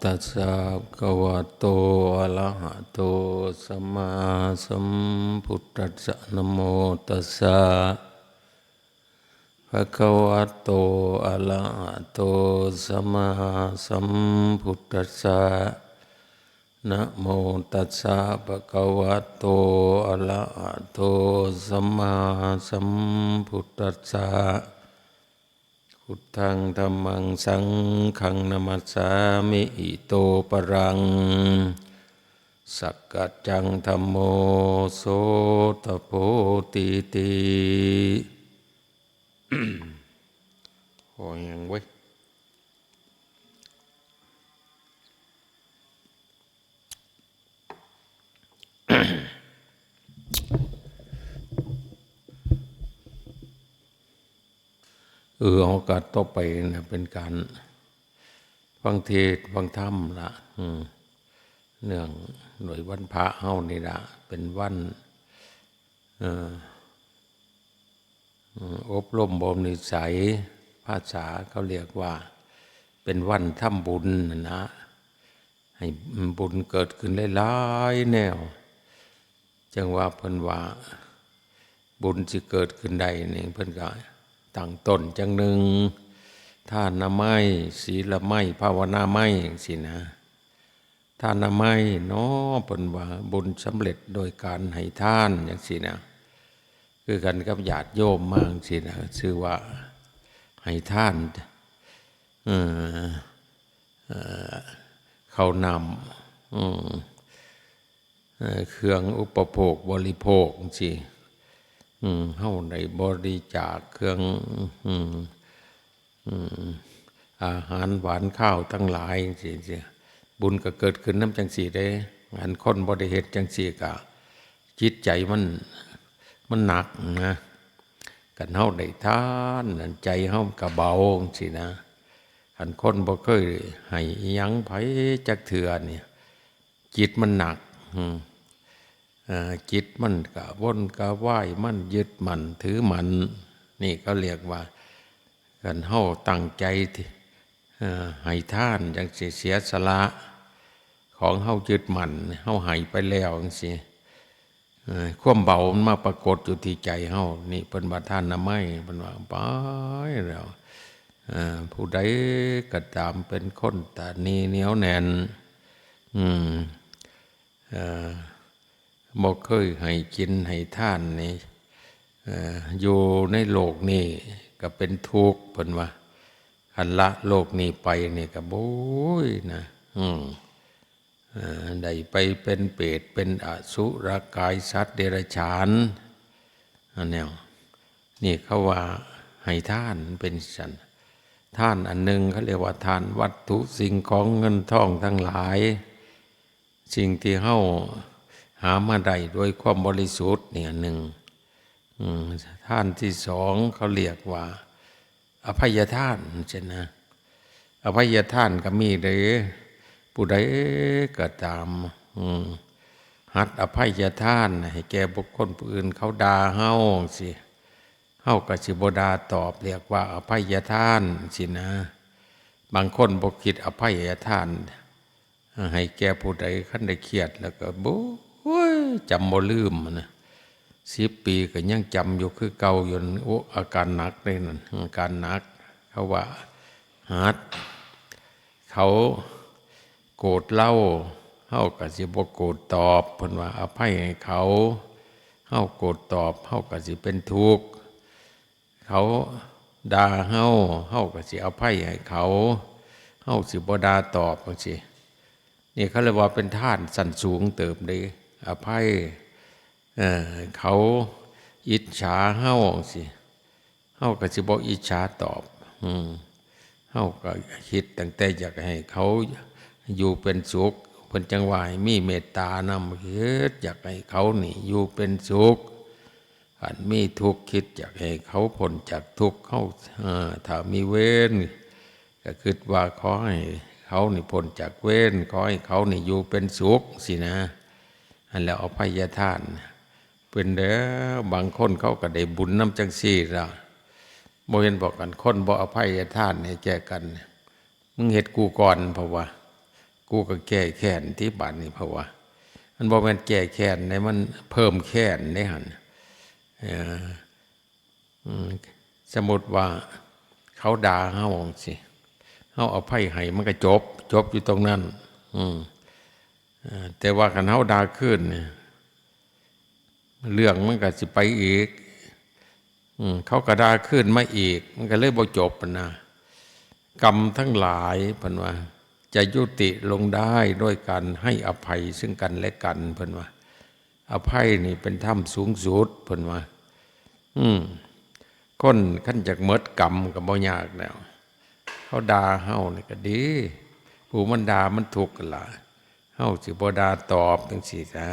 ตัสสะ ภะคะวะโต อะระหะโต สัมมาสัมพุทธัสสะ นะโมตัสสะ ภะคะวะโต อะระหะโต สัมมาสัมพุทธัสสะ นะโมตัสสะ ภะคะวะโต อะระหะโต สัมมาสัมพุทธัสสะ พุทธัງ ธัมมัງ ສັງຄັງ ນະມັสສາມິ ອິໂຕປະລັງ ສັກກະຈັງ ທຳໂມ ໂສຕະໂພ ຕີຕິ. ພໍແຮງເວີຍ. ເອີ ໂອກາດຕໍ່ໄປນະ ເປັນການຟັງເທດຟັງທຳລະ ເນື່ອງໂດຍວັນພະເຮົານີ້ລະ ເປັນວັນ ເອີ ອົບຮົມບົ່ມນິໄສ, ພາສາເຂົາລຽກວ່າເປັນວັນທຳບຸນຫັ້ນນະ ໃຫ້ບຸນເກີດຂຶ້ນຫຼາຍໆແນວ. ຈັ່ງວ່າເພິ່ນວ່າບຸນຊິເກີດຂຶ້ນໄດ້ນີ້ ເພິ່ນກະຕັ້ງຕົ້ນຈັ່ງໜຶ່ງ ທານະໄມ, ສີລະໄມ, ພາວະນາໄມ ຈັ່ງຊີ້ນະ. ທານະໄມເນາະ ເພິ່ນວ່າບຸນສຳເລັດໂດຍການໃຫ້ທານ ຈັ່ງຊີ້ນະ ຄືກັນກັບຍາດໂຍມມາ ຈັ່ງຊີ້ນະ ຊື່ວ່າໃຫ້ທານ ເອີ ເອີ ເຂົ້ານ້ຳ ເອີ ເຄື່ອງອຸປະໂພກບໍລິໂພກ ຈັ່ງຊີ້ ເຮົາໄດ້ບໍລິຈາກເຄື່ອງ ອາຫານຫວານຄາວທັງຫຼາຍ ຈັ່ງຊີ້ ບຸນກໍເກີດຂຶ້ນນຳຈັ່ງຊີ້ເດ້. ຄັນຄົນບໍ່ໄດ້ເຮັດຈັ່ງຊີ້ກະ ຈິດໃຈມັນ ມັນໜັກນະ. ຄັນເຮົາໄດ້ທານ ໃຈເຮົາກໍເບົາ ຈັ່ງຊີ້ນະ. ຄັນຄົນບໍ່ເຄີຍໃຫ້ອີ່ຫຍັງໃຜຈັກເທື່ອນີ້ ຈິດມັນໜັກ ເອີ ຈິດມັນກະວົນກະວາຍ ມັນຍຶດໝັ້ນຖືໝັ້ນ. ນີ້ເຂົາລຽກວ່າ ຄັນເຮົາຕັ້ງໃຈ ເອີ ໃຫ້ທານ ຈັ່ງຊີ້ ເສຍສະຫຼະ ຂອງເຮົາຍຶດໝັ້ນ ເຮົາໃຫ້ໄປແລ້ວ ຈັ່ງຊີ້ ເອີ ຄວາມເບົາມັນມາປາກົດຢູ່ທີ່ໃຈເຮົາ. ນີ້ເພິ່ນວ່າທານນະໄມ ເພິ່ນວ່າໄປແລ້ວ ເອີ ຜູ້ໃດກໍຕາມເປັນຄົນຕານີໜຽວແໜ້ນ ອືມ ເອີ ບໍ່ເຄີຍໃຫ້ກິນໃຫ້ທານນີ້ ເອີ ຢູ່ໃນໂລກນີ້ກໍເປັນທຸກ ເພິ່ນວ່າ. ຄັນລະໂລກນີ້ໄປນີ້ກໍ ໂອ້ຍ ນະ ອືມ ເອີ ໄດ້ໄປເປັນເປດ ເປັນອະສຸລະກາຍ ສັດເດຍລະສານ ອັນແນວນີ້ ເຂົາວ່າໃຫ້ທານເປັນຊັ້ນ. ທານອັນໜຶ່ງເຂົາລຽກວ່າທານວັດຖຸສິ່ງຂອງເງິນທອງທັງຫຼາຍ ສິ່ງທີ່ເຮົາຫາມາໄດ້ດ້ວຍຄວາມບໍລິສຸດນີ້ອັນໜຶ່ງ. ອືມ ທານທີສອງເຂົາລຽກວ່າອະໄພຍະທານ ຈັ່ງຊີ້ນະ. ອະໄພຍະທານກໍມີເດ້ ຜູ້ໃດກໍຕາມ ອືມ ຫັດອະໄພຍະທານໃຫ້ແກ່ບຸກຄົນຜູ້ອື່ນ ເຂົາດ່າເຮົາ ຈັ່ງຊີ້ ເຮົາກໍຊິບໍ່ດ່າຕອບ ລຽກວ່າອະໄພຍະທານ ຈັ່ງຊີ້ນະ. ບາງຄົນບໍ່ຄິດອະໄພຍະທານ ໃຫ້ແກ່ຜູ້ໃດ ຄັນໄດ້ຄຽດແລ້ວກໍ ໂອ້ຍ ຈຳບໍ່ລືມນະ ສິບປີກໍຍັງຈຳຢູ່ຄືເກົ່າຢູ່. ໂອ້ ອາການໜັກເດ້ນັ້ນ ອາການໜັກ. ເຂົາວ່າຫັດ ເຂົາໂກດເຮົາ ເຮົາກໍຊິບໍ່ໂກດຕອບ ເພິ່ນວ່າອະໄພໃຫ້ເຂົາ. ເຮົາໂກດຕອບ ເຮົາກໍຊິເປັນທຸກ. ເຂົາດ່າເຮົາ ເຮົາກໍຊິອະໄພໃຫ້ເຂົາ ເຮົາຊິບໍ່ດ່າຕອບ ຈັ່ງຊີ້. ນີ້ເຂົາເອີ້ນວ່າເປັນທານຊັ້ນສູງເຕີບເດ້ ອະໄພ. ເອີ ເຂົາອິດສາເຮົາ ຈັ່ງຊີ້ ເຮົາກໍຊິບໍ່ອິດສາຕອບ. ອືມ ເຮົາກໍຄິດຕັ້ງແຕ່ຢາກໃຫ້ເຂົາຢູ່ເປັນສຸກ ເພິ່ນຈັ່ງວ່າໃຫ້ມີເມດຕານຳ ຄິດຢາກໃຫ້ເຂົານີ້ຢູ່ເປັນສຸກ. ຄັນມີທຸກ ຄິດຢາກໃຫ້ເຂົາພົ້ນຈາກທຸກ. ເຮົາ ເອີ ຖ້າມີເວນ ກໍຄິດວ່າຂໍໃຫ້ເຂົານີ້ພົ້ນຈາກເວນ ຂໍໃຫ້ເຂົານີ້ຢູ່ເປັນສຸກ ຊີ້ນະ. ອັນແລ້ວອະໄພຍະທານເປັນແລ້ວ ບາງຄົນເຂົາກໍໄດ້ບຸນນຳຈັ່ງຊີ້ລະ. ບໍ່ເຫັນບໍ ຄັນຄົນບໍ່ອະໄພຍະທານໃຫ້ແກ່ກັນ ມຶງເຮັດກູກ່ອນ ເພາະວ່າ ກູກໍແກ້ແຄ້ນຕິບາດນີ້ ເພາະວ່າມັນບໍ່ແມ່ນແກ້ແຄ້ນເດ້ ມັນເພີ່ມແຄ້ນເດ້ຫັ້ນ. ເອີ ອືມ ສົມມຸດວ່າເຂົາດ່າເຮົາຈັ່ງຊີ້ ເຮົາອະໄພໃຫ້ ມັນກໍຈົບ ຈົບຢູ່ຕົງນັ້ນ. ອືມ ເອີ ແຕ່ວ່າຄັນເຮົາດ່າຄືນນີ້ ເລື່ອງມັນກໍຊິໄປອີກ. ອືມ ເຂົາກໍດ່າຄືນມາອີກ ມັນກໍເລີຍບໍ່ຈົບຫັ້ນນະ. ກຳທັງຫຼາຍ ເພິ່ນວ່າ ຈະຍຸຕິລົງໄດ້ດ້ວຍການໃຫ້ອະໄພເຊິ່ງກັນແລະກັນ ເພິ່ນວ່າ. ອະໄພນີ້ເປັນທຳສູງສຸດ ເພິ່ນວ່າ. ອືມ ຄົນຄັນຢາກໝົດກຳກໍບໍ່ຍາກແລ້ວ. ເຂົາດ່າເຮົານີ້ກໍດີ ຜູ້ມັນດ່າມັນທຸກຫັ້ນລະ ເຮົາຊິບໍ່ດ່າຕອບຈັ່ງຊີ້ຊະ.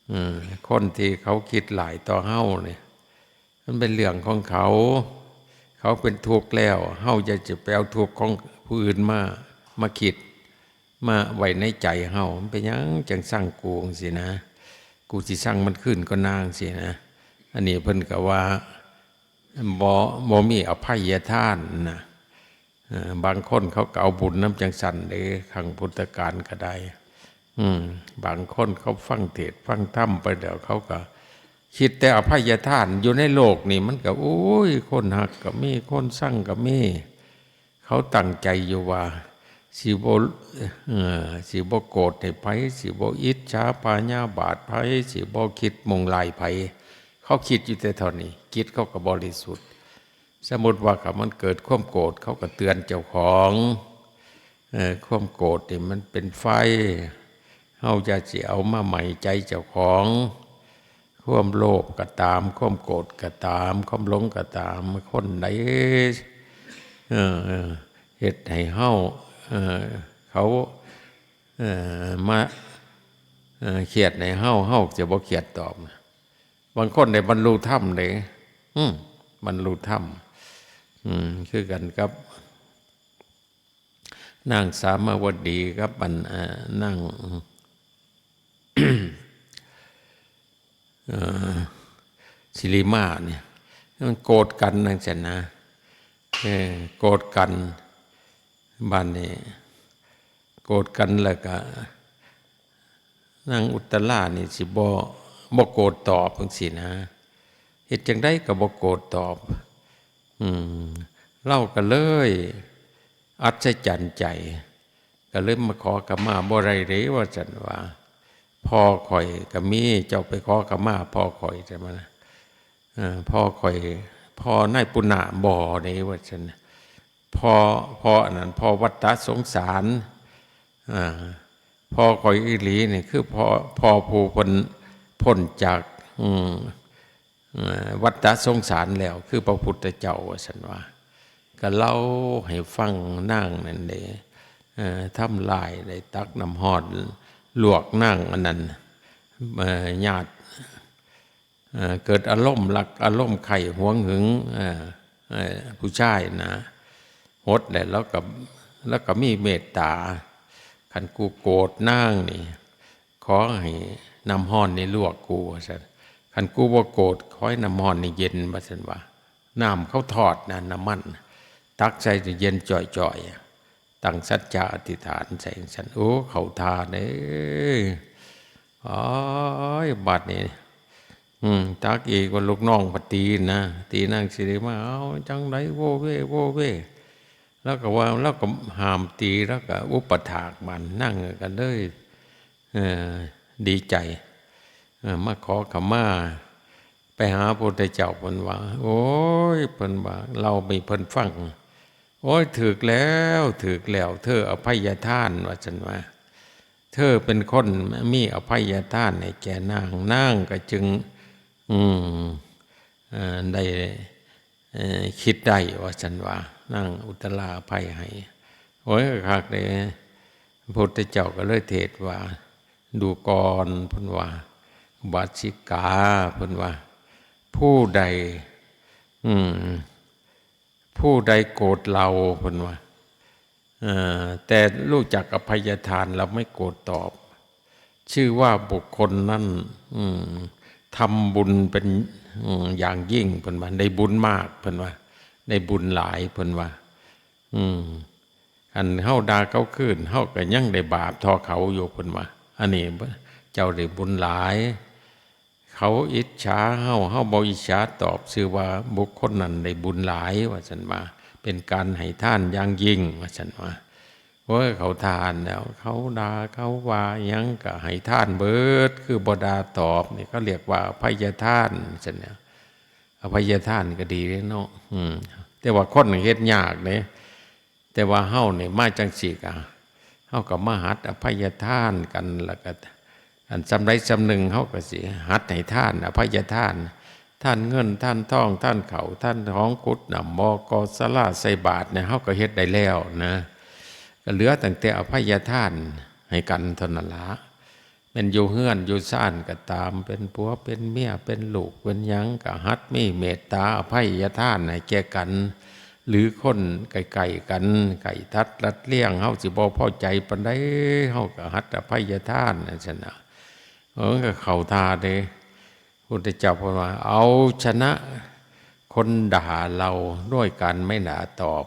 ເອີ ຄົນທີ່ເຂົາຄິດຫຼາຍຕໍ່ເຮົານີ້ ມັນເປັນເລື່ອງຂອງເຂົາ ເຂົາເປັນທຸກແລ້ວ ເຮົາຢ່າຈະໄປເອົາທຸກຂອງຜູ້ອື່ນມາ ມາຄິດ ມາໄວ້ໃນໃຈເຮົາ. ມັນເປັນຫຍັງຈັ່ງຊັງກູຈັ່ງຊີ້ນະ ກູຊິຊັງມັນຄືນກ່ອນນາງຊີ້ນະ. ອັນນີ້ເພິ່ນກໍວ່າບໍ່ ບໍ່ມີອະໄພຍະທານນະ. ເອີ ບາງຄົນເຂົາກໍເອົາບຸນນຳຈັ່ງຊັ້ນເດ້ ຄັ້ງພຸດທະການກໍໄດ້. ອືມ ບາງຄົນເຂົາຟັງເທດຟັງທຳໄປແລ້ວ ເຂົາກໍຄິດແຕ່ອະໄພຍະທານ. ຢູ່ໃນໂລກນີ້ມັນກໍ ໂອ້ຍ ຄົນຮັກກໍມີ ຄົນຊັງກໍມີ. ເຂົາຕັ້ງໃຈຢູ່ວ່າຊິບໍ່ ເອີ ຊິບໍ່ໂກດໃຫ້ໃຜ ຊິບໍ່ອິດສາພະຍາບາດໃຜ ຊິບໍ່ຄິດມຸ່ງຮ້າຍໃຜ. ເຂົາຄິດຢູ່ແຕ່ເທົ່ານີ້ ຈິດເຂົາກໍບໍລິສຸດ. ສົມມຸດວ່າ ຄັນມັນເກີດຄວາມໂກດ ເຂົາກໍເຕືອນເຈົ້າຂອງ. ເອີ ຄວາມໂກດນີ້ມັນເປັນໄຟ ເຮົາຢ່າຊິເອົາມາໄໝ້ໃຈເຈົ້າຂອງ. ຄວາມໂລບກໍຕາມ ຄວາມໂກດກໍຕາມ ຄວາມຫຼົງກໍຕາມ ຄົນໃດ ເອີ ເຮັດໃຫ້ເຮົາ ເອີ ເຂົາ ເອີ ມາ ເອີ ຄຽດໃຫ້ເຮົາ ເຮົາຈະບໍ່ຄຽດຕອບ. ບາງຄົນໄດ້ບັນລຸທຳເດ້ ອືມ ບັນລຸທຳ ອືມ ຄືກັນກັບນາງສາມາວະດີກັບອັນ ເອີ ນາງ ເອີ ສິລິມານີ້ ມັນໂກດກັນຈັ່ງຊັ້ນນະ. ເອີ ໂກດກັນ ບາດນີ້ໂກດກັນແລ້ວກະ ນາງອຸດຕະລານີ້ຊິບໍ່ ບໍ່ໂກດຕອບຈັ່ງຊີ້ນະ ເຮັດຈັ່ງໃດກໍບໍ່ໂກດຕອບ. ອືມ ລາວກໍເລີຍອັດສະຈັນໃຈ ກໍເລີຍມາຂໍຂະມາ. ບໍ່ໄດ້ເດ້ ວ່າຊັ້ນວ່າ ພໍ່ຂ້ອຍກໍມີ ເຈົ້າໄປຂໍຂະມາພໍ່ຂ້ອຍ ຈັ່ງມານະ. ເອີ ພໍ່ຂ້ອຍ ພໍ່ນາຍປຸນນະບໍ່ເດ້ ວ່າຊັ້ນ. ພໍ່ ພໍ່ອັນນັ້ນ ພໍ່ວັດຕະສົງສານ ເອີ ພໍ່ຂ້ອຍອີ່ຫຼີນີ້ ຄືພໍ່ ພໍ່ຜູ້ເພິ່ນພົ້ນຈາກ ອືມ ເອີ ວັດຕະສົງສານແລ້ວ ຄືພະພຸດທະເຈົ້າ ວ່າຊັ້ນວ່າ. ກໍເລົ່າໃຫ້ຟັງ ນາງນັ້ນເດ້ ເອີ ທຳລາຍ ໄດ້ຕັກນ້ຳຮ້ອນລວກນາງອັນນັ້ນ ເອີ ຍາດ ເອີ ເກີດອາລົມລັກ ອາລົມໃຄ່ຫວງຫຶງ ເອີ ເອີ ຜູ້ຊາຍນະ ຫົດແລ້ວ ລາວກໍ ລາວກໍມີເມດຕາ. ຄັນກູໂກດນາງນີ້ ຂໍໃຫ້ນ້ຳຮ້ອນນີ້ລວກກູ ວ່າຊັ້ນ. ຄັນກູບໍ່ໂກດ ຂໍໃຫ້ນ້ຳຮ້ອນນີ້ເຢັນ ວ່າຊັ້ນວ່າ. ນ້ຳເຂົາທອດນະ ນ້ຳມັນ ຕັກໃສ່ຈະເຢັນຈ່ອຍໆ ຕັ້ງສັດຈະອະທິຖານໃສ່ຈັ່ງຊັ້ນ. ໂອ້ ເຂົ້າທ່າເດ້. ໂອ້ຍ ບາດນີ້ ອືມ ຕັກອີກວ່າລູກນ້ອງພັດຕີນະ ຕີນາງສິລິມາ ເອົາ ຈັ່ງໃດ ໂວເວ ໂວເວ. ລາວກໍວ່າ ລາວກໍຫ້າມຕີ ລາວກໍອຸປະຖາກມັນ ນາງກໍເລີຍ ເອີ ດີໃຈ ເອີ ມາຂໍຂະມາ ໄປຫາພະພຸດທະເຈົ້າ. ເພິ່ນວ່າ ໂອ້ຍ ເພິ່ນວ່າ ເລົ່າໃຫ້ເພິ່ນຟັງ. ໂອ້ຍ ຖືກແລ້ວ ຖືກແລ້ວ ເທີອະໄພຍະທານ ວ່າຊັ້ນວ່າ ເທີເປັນຄົນມີອະໄພຍະທານໃຫ້ແກ່ນາງ ນາງກໍຈຶ່ງ ອືມ ເອີ ໄດ້ ເອີ ຄິດໄດ້ ວ່າຊັ້ນວ່າ ນາງອຸດຕະລາອະໄພໃຫ້. ໂອ້ຍ ຄັກເດ້ ພະພຸດທະເຈົ້າກໍເລີຍເທດວ່າ ດູກ່ອນ ເພິ່ນວ່າ ອຸບາສິກາ ເພິ່ນວ່າ ຜູ້ໃດ ອືມ ຜູ້ໃດໂກດເຮົາ ເພິ່ນວ່າ ເອີ ແຕ່ຮູ້ຈັກອະໄພຍະທານ ເຮົາໄມ່ໂກດຕອບ ຊື່ວ່າບຸກຄົນນັ້ນ ອືມ ທຳບຸນເປັນ ອືມ ຢ່າງຍິ່ງ ເພິ່ນວ່າ ໄດ້ບຸນມາກ ເພິ່ນວ່າ ໄດ້ບຸນຫຼາຍ ເພິ່ນວ່າ ອືມ ອັນເຮົາດ່າເຂົາຄືນ ເຮົາກໍຍັງໄດ້ບາບທໍ່ເຂົາຢູ່ ເພິ່ນວ່າ. ອັນນີ້ເຈົ້າໄດ້ບຸນຫຼາຍ. ເຂົາອິດສາເຮົາ ເຮົາບໍ່ອິດສາຕອບ ຊື່ວ່າບຸກຄົນນັ້ນໄດ້ບຸນຫຼາຍ ວ່າຊັ້ນວ່າ ເປັນການໃຫ້ທານຢ່າງຍິ່ງ ວ່າຊັ້ນວ່າ. ໂອ້ຍ ເຂົາທານແລ້ວ ເຂົາດ່າເຂົາວ່າຫຍັງກໍໃຫ້ທານເບິດ ຄືບໍ່ດ່າຕອບ ນີ້ເຂົາຮຽກວ່າອະໄພຍະທານ ວ່າຊັ້ນແຫຼະ. ອະໄພຍະທານກໍດີເດ້ເນາະ ອືມ ແຕ່ວ່າຄົນເຮັດຍາກເດ້. ແຕ່ວ່າເຮົານີ້ມາຈັ່ງຊີ້ກະ ເຮົາກໍມາຫັດອະໄພຍະທານກັນ ແລ້ວກໍອັນສ່ຳໃດສ່ຳໜຶ່ງ ເຮົາກໍຊິຫັດໃຫ້ທານ ອະໄພຍະທານ ທານເງິນ ທານທອງ ທານເຂົ້າ ທານຂອງ ຂຸດນ້ຳບໍ່ ກໍ່ສາລາໃສ່ບາດນີ້ ເຮົາກໍເຮັດໄດ້ແລ້ວນະ. ກໍເຫຼືອຕັ້ງແຕ່ອະໄພຍະທານໃຫ້ກັນເທົ່ານັ້ນລະ. ແມ່ນຢູ່ເຮືອນຢູ່ຊານກໍຕາມ ເປັນຜົວເປັນເມຍ ເປັນລູກເປັນຫຍັງ ກໍຫັດມີເມດຕາອະໄພຍະທານໃຫ້ແກ່ກັນ ຫຼືຄົນໃກ້ໆກັນ ໃກ້ຕັດລັດລຽງ ເຮົາຊິບໍ່ພໍໃຈປານໃດ ເຮົາກໍຫັດອະໄພຍະທານ ຈັ່ງຊັ້ນນະ. ເອີ ມັນກໍເຂົ້າທ່າເດ້. ພຸດທະເຈົ້າເພິ່ນວ່າ ເອົາຊະນະຄົນດ່າເຮົາດ້ວຍການໄມ່ດ່າຕອບ,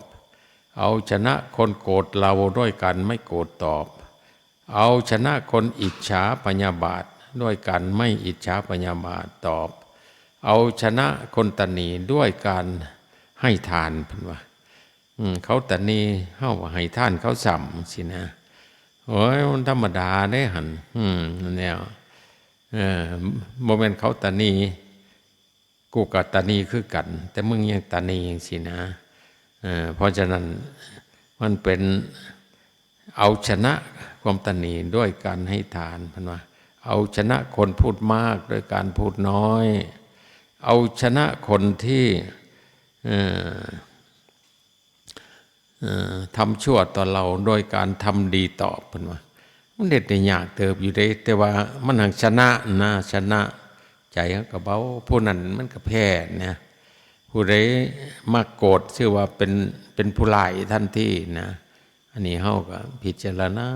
ເອົາຊະນະຄົນໂກດເຮົາດ້ວຍການໄມ່ໂກດຕອບ, ເອົາຊະນະຄົນອິດສາພະຍາບາດດ້ວຍການໄມ່ອິດສາພະຍາບາດຕອບ, ເອົາຊະນະຄົນຕະໜີດ້ວຍການໃຫ້ທານ ເພິ່ນວ່າ. ອືມ ເຂົາຕະໜີເຮົາໃຫ້ທານເຂົາຊ້ຳຊີ້ນະ. ໂອ້ຍ ມັນທຳມະດາເດ້ຫັ້ນ. ອືມ ນັ້ນແຫຼະ ເອີ ບໍ່ແມ່ນເຂົາຕະໜີ ກູກໍຕະໜີຄືກັນ ແຕ່ມຶງຍັງຕະໜີຈັ່ງຊີ້ນະ. ເອີ ເພາະສະນັ້ນ ມັນເປັນເອົາຊະນະຄວາມຕະໜີດ້ວຍການໃຫ້ທານ ເພິ່ນວ່າ. ເອົາຊະນະຄົນພູດມາກດ້ວຍການພູດນ້ອຍ, ເອົາຊະນະຄົນທີ່ ເອີ ເອີ ທຳຊົ່ວຕໍ່ເຮົາໂດຍການທຳດີຕອບ ເພິ່ນວ່າ. ມັນເຮັດໄດ້ຍາກເຕີບຢູ່ເດ້ ແຕ່ວ່າມັນຫັກຊະນະນະ ຊະນະໃຈເຮົາກໍເບົາ ຜູ້ນັ້ນມັນກໍແພ້ນະ. ຜູ້ໃດມັກໂກດ ຊື່ວ່າເປັນ ເປັນຜູ້ຮ້າຍທັນທີນະ. ອັນນີ້ເຮົາກໍພິຈາລະນາ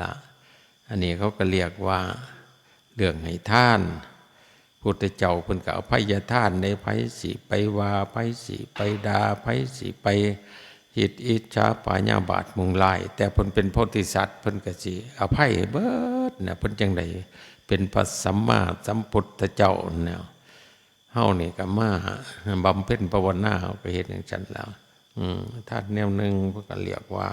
ລະ. ອັນນີ້ເຂົາກໍລຽກວ່າເລື່ອງໃຫ້ທານ. ພຸດທະເຈົ້າເພິ່ນກໍອະໄພຍະທານເດ້ ໃຜຊິໄປວ່າ ໃຜຊິໄປດ່າ ໃຜຊິໄປຄິດອິດສາພະຍາບາດມຸ່ງຮ້າຍ ແຕ່ເພິ່ນເປັນໂພທິສັດ ເພິ່ນກໍຊິອະໄພໃຫ້ເບິດນະ ເພິ່ນຈັ່ງໄດ້ເປັນພະສຳມາສຳພຸດທະເຈົ້າແນວ. ເຮົານີ້ກໍມາບຳເພັນພາວະນາ ເຮົາກໍເຮັດຈັ່ງຊັ້ນແລ້ວ. ອືມ ທານແນວໜຶ່ງ ເພິ່ນກໍລຽກວ່າ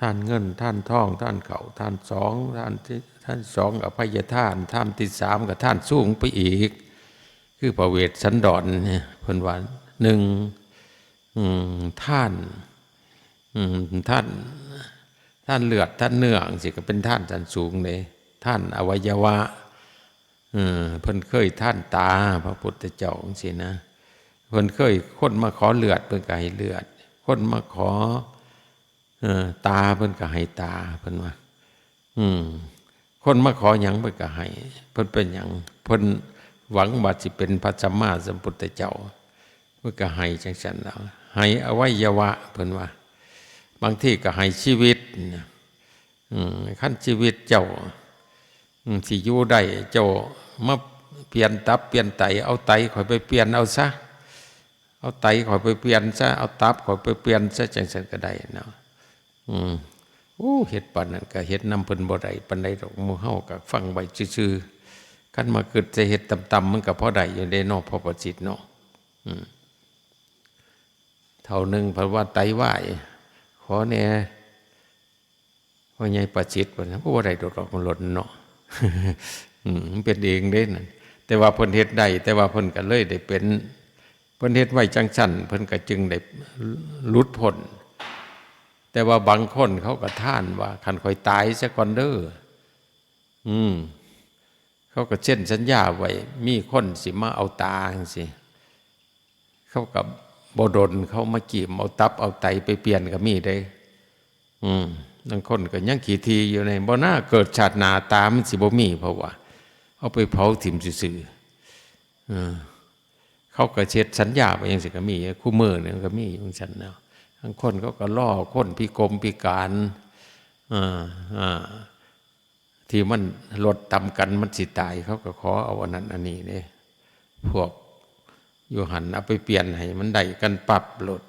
ທານເງິນ ທານທອງ ທານເຂົ້າ ທານສອງ ທານທີ່ ທານສອງ ອະໄພຍະທານ ທານທີ່ສາມກໍທານສູງໄປອີກ ຄືພະເວດສັນດອນນີ້ ເພິ່ນວ່າ ໜຶ່ງ ອືມ ທານ ອືມ ທານ ທານເລືອດ ທານເນື້ອ ຈັ່ງຊີ້ກໍເປັນທານຊັ້ນສູງເດ້ ທານອະໄວຍະວະ. ເອີ ເພິ່ນເຄີຍທານຕາ ພະພຸດທະເຈົ້າຈັ່ງຊີ້ນະ ເພິ່ນເຄີຍ ຄົນມາຂໍເລືອດ ເພິ່ນກໍໃຫ້ເລືອດ ຄົນມາຂໍ ເອີ ຕາ ເພິ່ນກໍໃຫ້ຕາ ເພິ່ນວ່າ. ອືມ ຄົນມາຂໍຫຍັງ ເພິ່ນກໍໃຫ້. ເພິ່ນເປັນຫຍັງ? ເພິ່ນຫວັງວ່າຊິເປັນພະສຳມາສຳພຸດທະເຈົ້າ ເພິ່ນກໍໃຫ້ຈັ່ງຊັ້ນແລ້ວ ໃຫ້ອະໄວຍະວະ ເພິ່ນວ່າ. ບາງທີກໍໃຫ້ຊີວິດນະ. ອືມ ຄັນຊີວິດເຈົ້າ ອືມ ຊິຢູ່ໄດ້ ເຈົ້າມາປ່ຽນຕັບປ່ຽນໄຕ ເອົາໄຕຂ້ອຍໄປປ່ຽນເອົາຊະ ເອົາໄຕຂ້ອຍໄປປ່ຽນຊະ ເອົາຕັບຂ້ອຍໄປປ່ຽນຊະ ຈັ່ງຊັ້ນກໍໄດ້ເນາະ. ອືມ ໂອ້ ເຮັດປານນັ້ນກໍເຮັດນຳເພິ່ນບໍ່ໄດ້ປານໃດດອກ ໝູ່ເຮົາກໍຟັງໄວ້ຊື່ໆ. ຄັນມາຄິດຈະເຮັດຕ່ຳໆ ມັນກໍພໍໄດ້ຢູ່ເດ້ເນາະ ພໍ່ປະສິດເນາະ. ອືມ ເຖົ້າໜຶ່ງເພິ່ນວ່າໄຕວາຍ ຂໍແດ່ ພໍ່ໃຫຍ່ປະສິດ ວ່າຊັ້ນ. ໂອ້ ບໍ່ໄດ້ດອກ ມັນຫຼົ່ນເນາະ. ອືມ ມັນເປັນເອງເດ້ນັ້ນ ແຕ່ວ່າເພິ່ນເຮັດໄດ້ ແຕ່ວ່າເພິ່ນກໍເລີຍໄດ້ເປັນ ເພິ່ນເຮັດໄວ້ຈັ່ງຊັ້ນ ເພິ່ນກໍຈຶ່ງໄດ້ຫຼຸດພົ້ນ. ແຕ່ວ່າບາງຄົນເຂົາກໍທານວ່າ ຄັນຂ້ອຍຕາຍຊະກ່ອນເດີ ອືມ ເຂົາກໍເຊັນສັນຍາໄວ້ ມີຄົນຊິມາເອົາຕາຈັ່ງຊີ້ ເຂົາກໍບໍ່ດົນ ເຂົາມາກີ້ມເອົາຕັບເອົາໄຕໄປປ່ຽນກໍມີເດ້. ອືມ ບາງຄົນກໍຍັງຂີ້ຖີ່ຢູ່ໃນ ບໍ່ນາເກີດຊາດໜ້າຕາມັນຊິບໍ່ມີ ເພາະວ່າເອົາໄປເຜົາຖິ້ມຊື່ໆ. ເອີ ເຂົາກໍເຮັດສັນຍາໄປຈັ່ງຊີ້ກໍມີ ຄູ່ມື້ນີ້ມັນກໍມີຢູ່ຈັ່ງຊັ້ນເນາະ. ບາງຄົນເຂົາກໍລໍຄົນພິກົງພິການ ເອີ ເອີ ທີ່ມັນລົດຕ່ຳກັນ ມັນຊິຕາຍ ເຂົາກໍຂໍເອົາອັນນັ້ນອັນນີ້ເດ້. ພວກຢູ່ຫັ້ນເອົາໄປປ່ຽນໃຫ້ມັນໄດ້ກັນປັບໂລດ.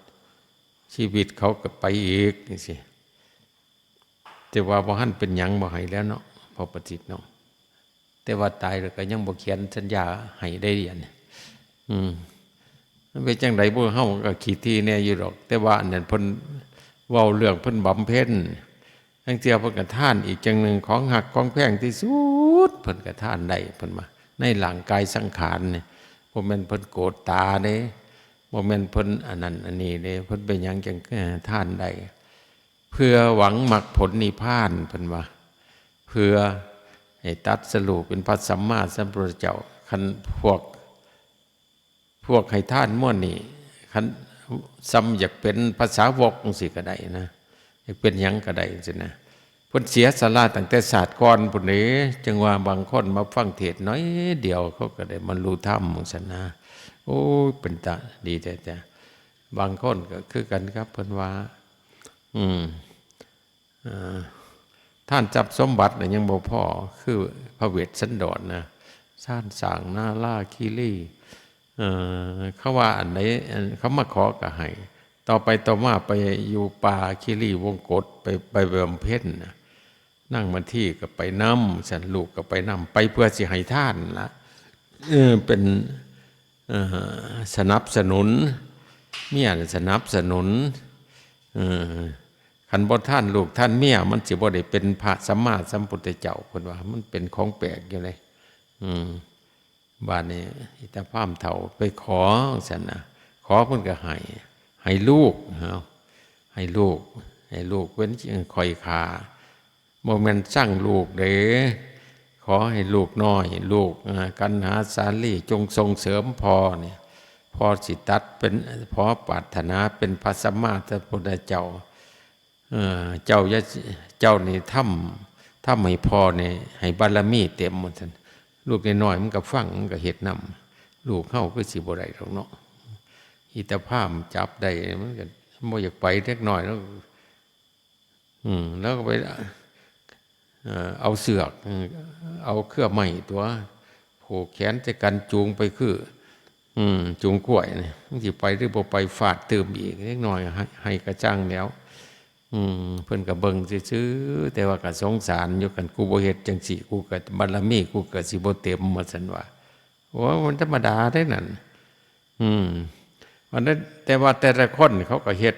ຊີວິດເຂົາກໍໄປອີກຈັ່ງຊີ້. ແຕ່ວ່າບໍ່ທັນເປັນຫຍັງ ບໍ່ໃຫ້ແລ້ວເນາະ ພໍ່ປະສິດເນາະ. ແຕ່ວ່າຕາຍແລ້ວກໍຍັງບໍ່ຂຽນສັນຍາໃຫ້ໄດ້ດຽວນີ້. ອືມ ມັນເປັນຈັ່ງໃດບໍ່ ເຮົາກໍຂີ້ຖີ່ແດ່ຢູ່ດອກ. ແຕ່ວ່າອັນນັ້ນເພິ່ນເວົ້າເລື່ອງເພິ່ນບຳເພັນ ລາງເທື່ອເພິ່ນກໍທານອີກຢ່າງໜຶ່ງ ຂອງຮັກຂອງແພງທີ່ສຸດ ເພິ່ນກໍທານໄດ້ ເພິ່ນວ່າ ໃນຮ່າງກາຍສັງຂານນີ້. ບໍ່ແມ່ນເພິ່ນໂກດຕາເດ້ ບໍ່ແມ່ນເພິ່ນອັນນັ້ນອັນນີ້ເດ້ ເພິ່ນເປັນຫຍັງຈັ່ງ ເອີ ທານໄດ້? ເພື່ອຫວັງມັກຜົນນິບພານ ເພິ່ນວ່າ ເພື່ອໃຫ້ຕັດສະຮູ້ເປັນພະສຳມາສຳພຸດທະເຈົ້າ. ຄັນພວກ ພວກໃຫ້ທານໝູ່ນີ້ ຄັນສ່ຳຢາກເປັນພະສາວົກຈັ່ງຊີ້ກໍໄດ້ນະ ຢາກເປັນຫຍັງກໍໄດ້ຈັ່ງຊີ້ນະ. ເພິ່ນເສຍສະຫຼະຕັ້ງແຕ່ຊາດກ່ອນພຸ້ນເດ້. ຈັ່ງວ່າບາງຄົນມາຟັງເທດໜ້ອຍດຽວ ເຂົາກໍໄດ້ບັນລຸທຳຈັ່ງຊັ້ນນະ. ໂອ້ຍ ເປັນຕາດີແທ້ໆ. ບາງຄົນກໍຄືກັນກັບເພິ່ນວ່າ ອືມ ເອີ ທານຊັບສົມບັດນະຍັງບໍ່ພໍ ຄືພະເວດສັນດອນນະ ຊານສ້າງນາລາຄີລີ ເອີ ເຂົາວ່າອັນໃດ ອັນ ເຂົາມາຂໍກໍໃຫ້. ຕໍ່ໄປຕໍ່ມາໄປຢູ່ປ່າຄີລີວົງກົດ ໄປ ໄປບຳເພັນນະ ນາງມາທີກໍໄປນຳ ຊັ້ນ ລູກກໍໄປນຳ ໄປເພື່ອຊິໃຫ້ທານລະ ເອີ ເປັນ ເອີ ສະໜັບສະໜູນ ເມຍສະໜັບສະໜູນ ເອີ ຄັນບໍ່ທານລູກທານເມຍ ມັນຊິບໍ່ໄດ້ເປັນພະສຳມາສຳພຸດທະເຈົ້າ ເພິ່ນວ່າ. ມັນເປັນຂອງແປກຢູ່ເດ້. ອືມ ບາດນີ້ອິດຕະພາມເຖົ້າໄປຂໍຊັ້ນນະ ຂໍເພິ່ນກໍໃຫ້ ໃຫ້ລູກ ເອົາ ໃຫ້ລູກ ໃຫ້ລູກເປັນຂ້ອຍຂ້າ ບໍ່ແມ່ນຊັງລູກເດ້ ຂໍໃຫ້ລູກນ້ອຍ ລູກ ເອີ ກັນຫາສາລີ ຈົ່ງສົ່ງເສີມພໍ່ນີ້ ພໍ່ຊິຕັດເປັນ ພໍ່ປາດຖະໜາເປັນພະສຳມາສຳພຸດທະເຈົ້າ. ເອີ ເຈົ້າຢ່າ ເຈົ້ານີ້ທຳ ທຳໃຫ້ພໍ່ນີ້ໃຫ້ບາລະມີເຕັມ ວ່າຊັ້ນ. ລູກນ້ອຍໆ ມັນກໍຟັງ ມັນກໍເຮັດນຳ ລູກເຮົາຄືຊິບໍ່ໄດ້ດອກເນາະ. ອິດຕະພາມຈັບໄດ້ ມັນກໍບໍ່ຢາກໄປ ເດັກນ້ອຍແລ້ວ ອືມ ແລ້ວກໍໄປ ເອີ ເອົາເຊືອກ ເອີ ເອົາເຄືອໄມ້ຕົວະ ຜູກແຂນໃສ່ກັນ ຈູງໄປຄື ອືມ ຈູງຄວາຍນີ້ ມັນຊິໄປຫຼືບໍ່ໄປ ຟາດຕື່ມອີກ. ເດັກນ້ອຍໃຫ້ ໃຫ້ກະຈັ່ງແລ້ວ ອືມ ເພິ່ນກໍເບິ່ງຊື່ໆ ແຕ່ວ່າກໍສົງສານຢູ່. ຄັນກູບໍ່ເຮັດຈັ່ງຊີ້ ກູກໍ ບາລະມີກູກໍຊິບໍ່ເຕັມ ວ່າຊັ້ນວ່າ. ໂອ້ຍ ມັນທຳມະດາເດ້ນັ້ນ ອືມ ອັນນັ້ນ ແຕ່ວ່າແຕ່ລະຄົນເຂົາກໍເຮັດ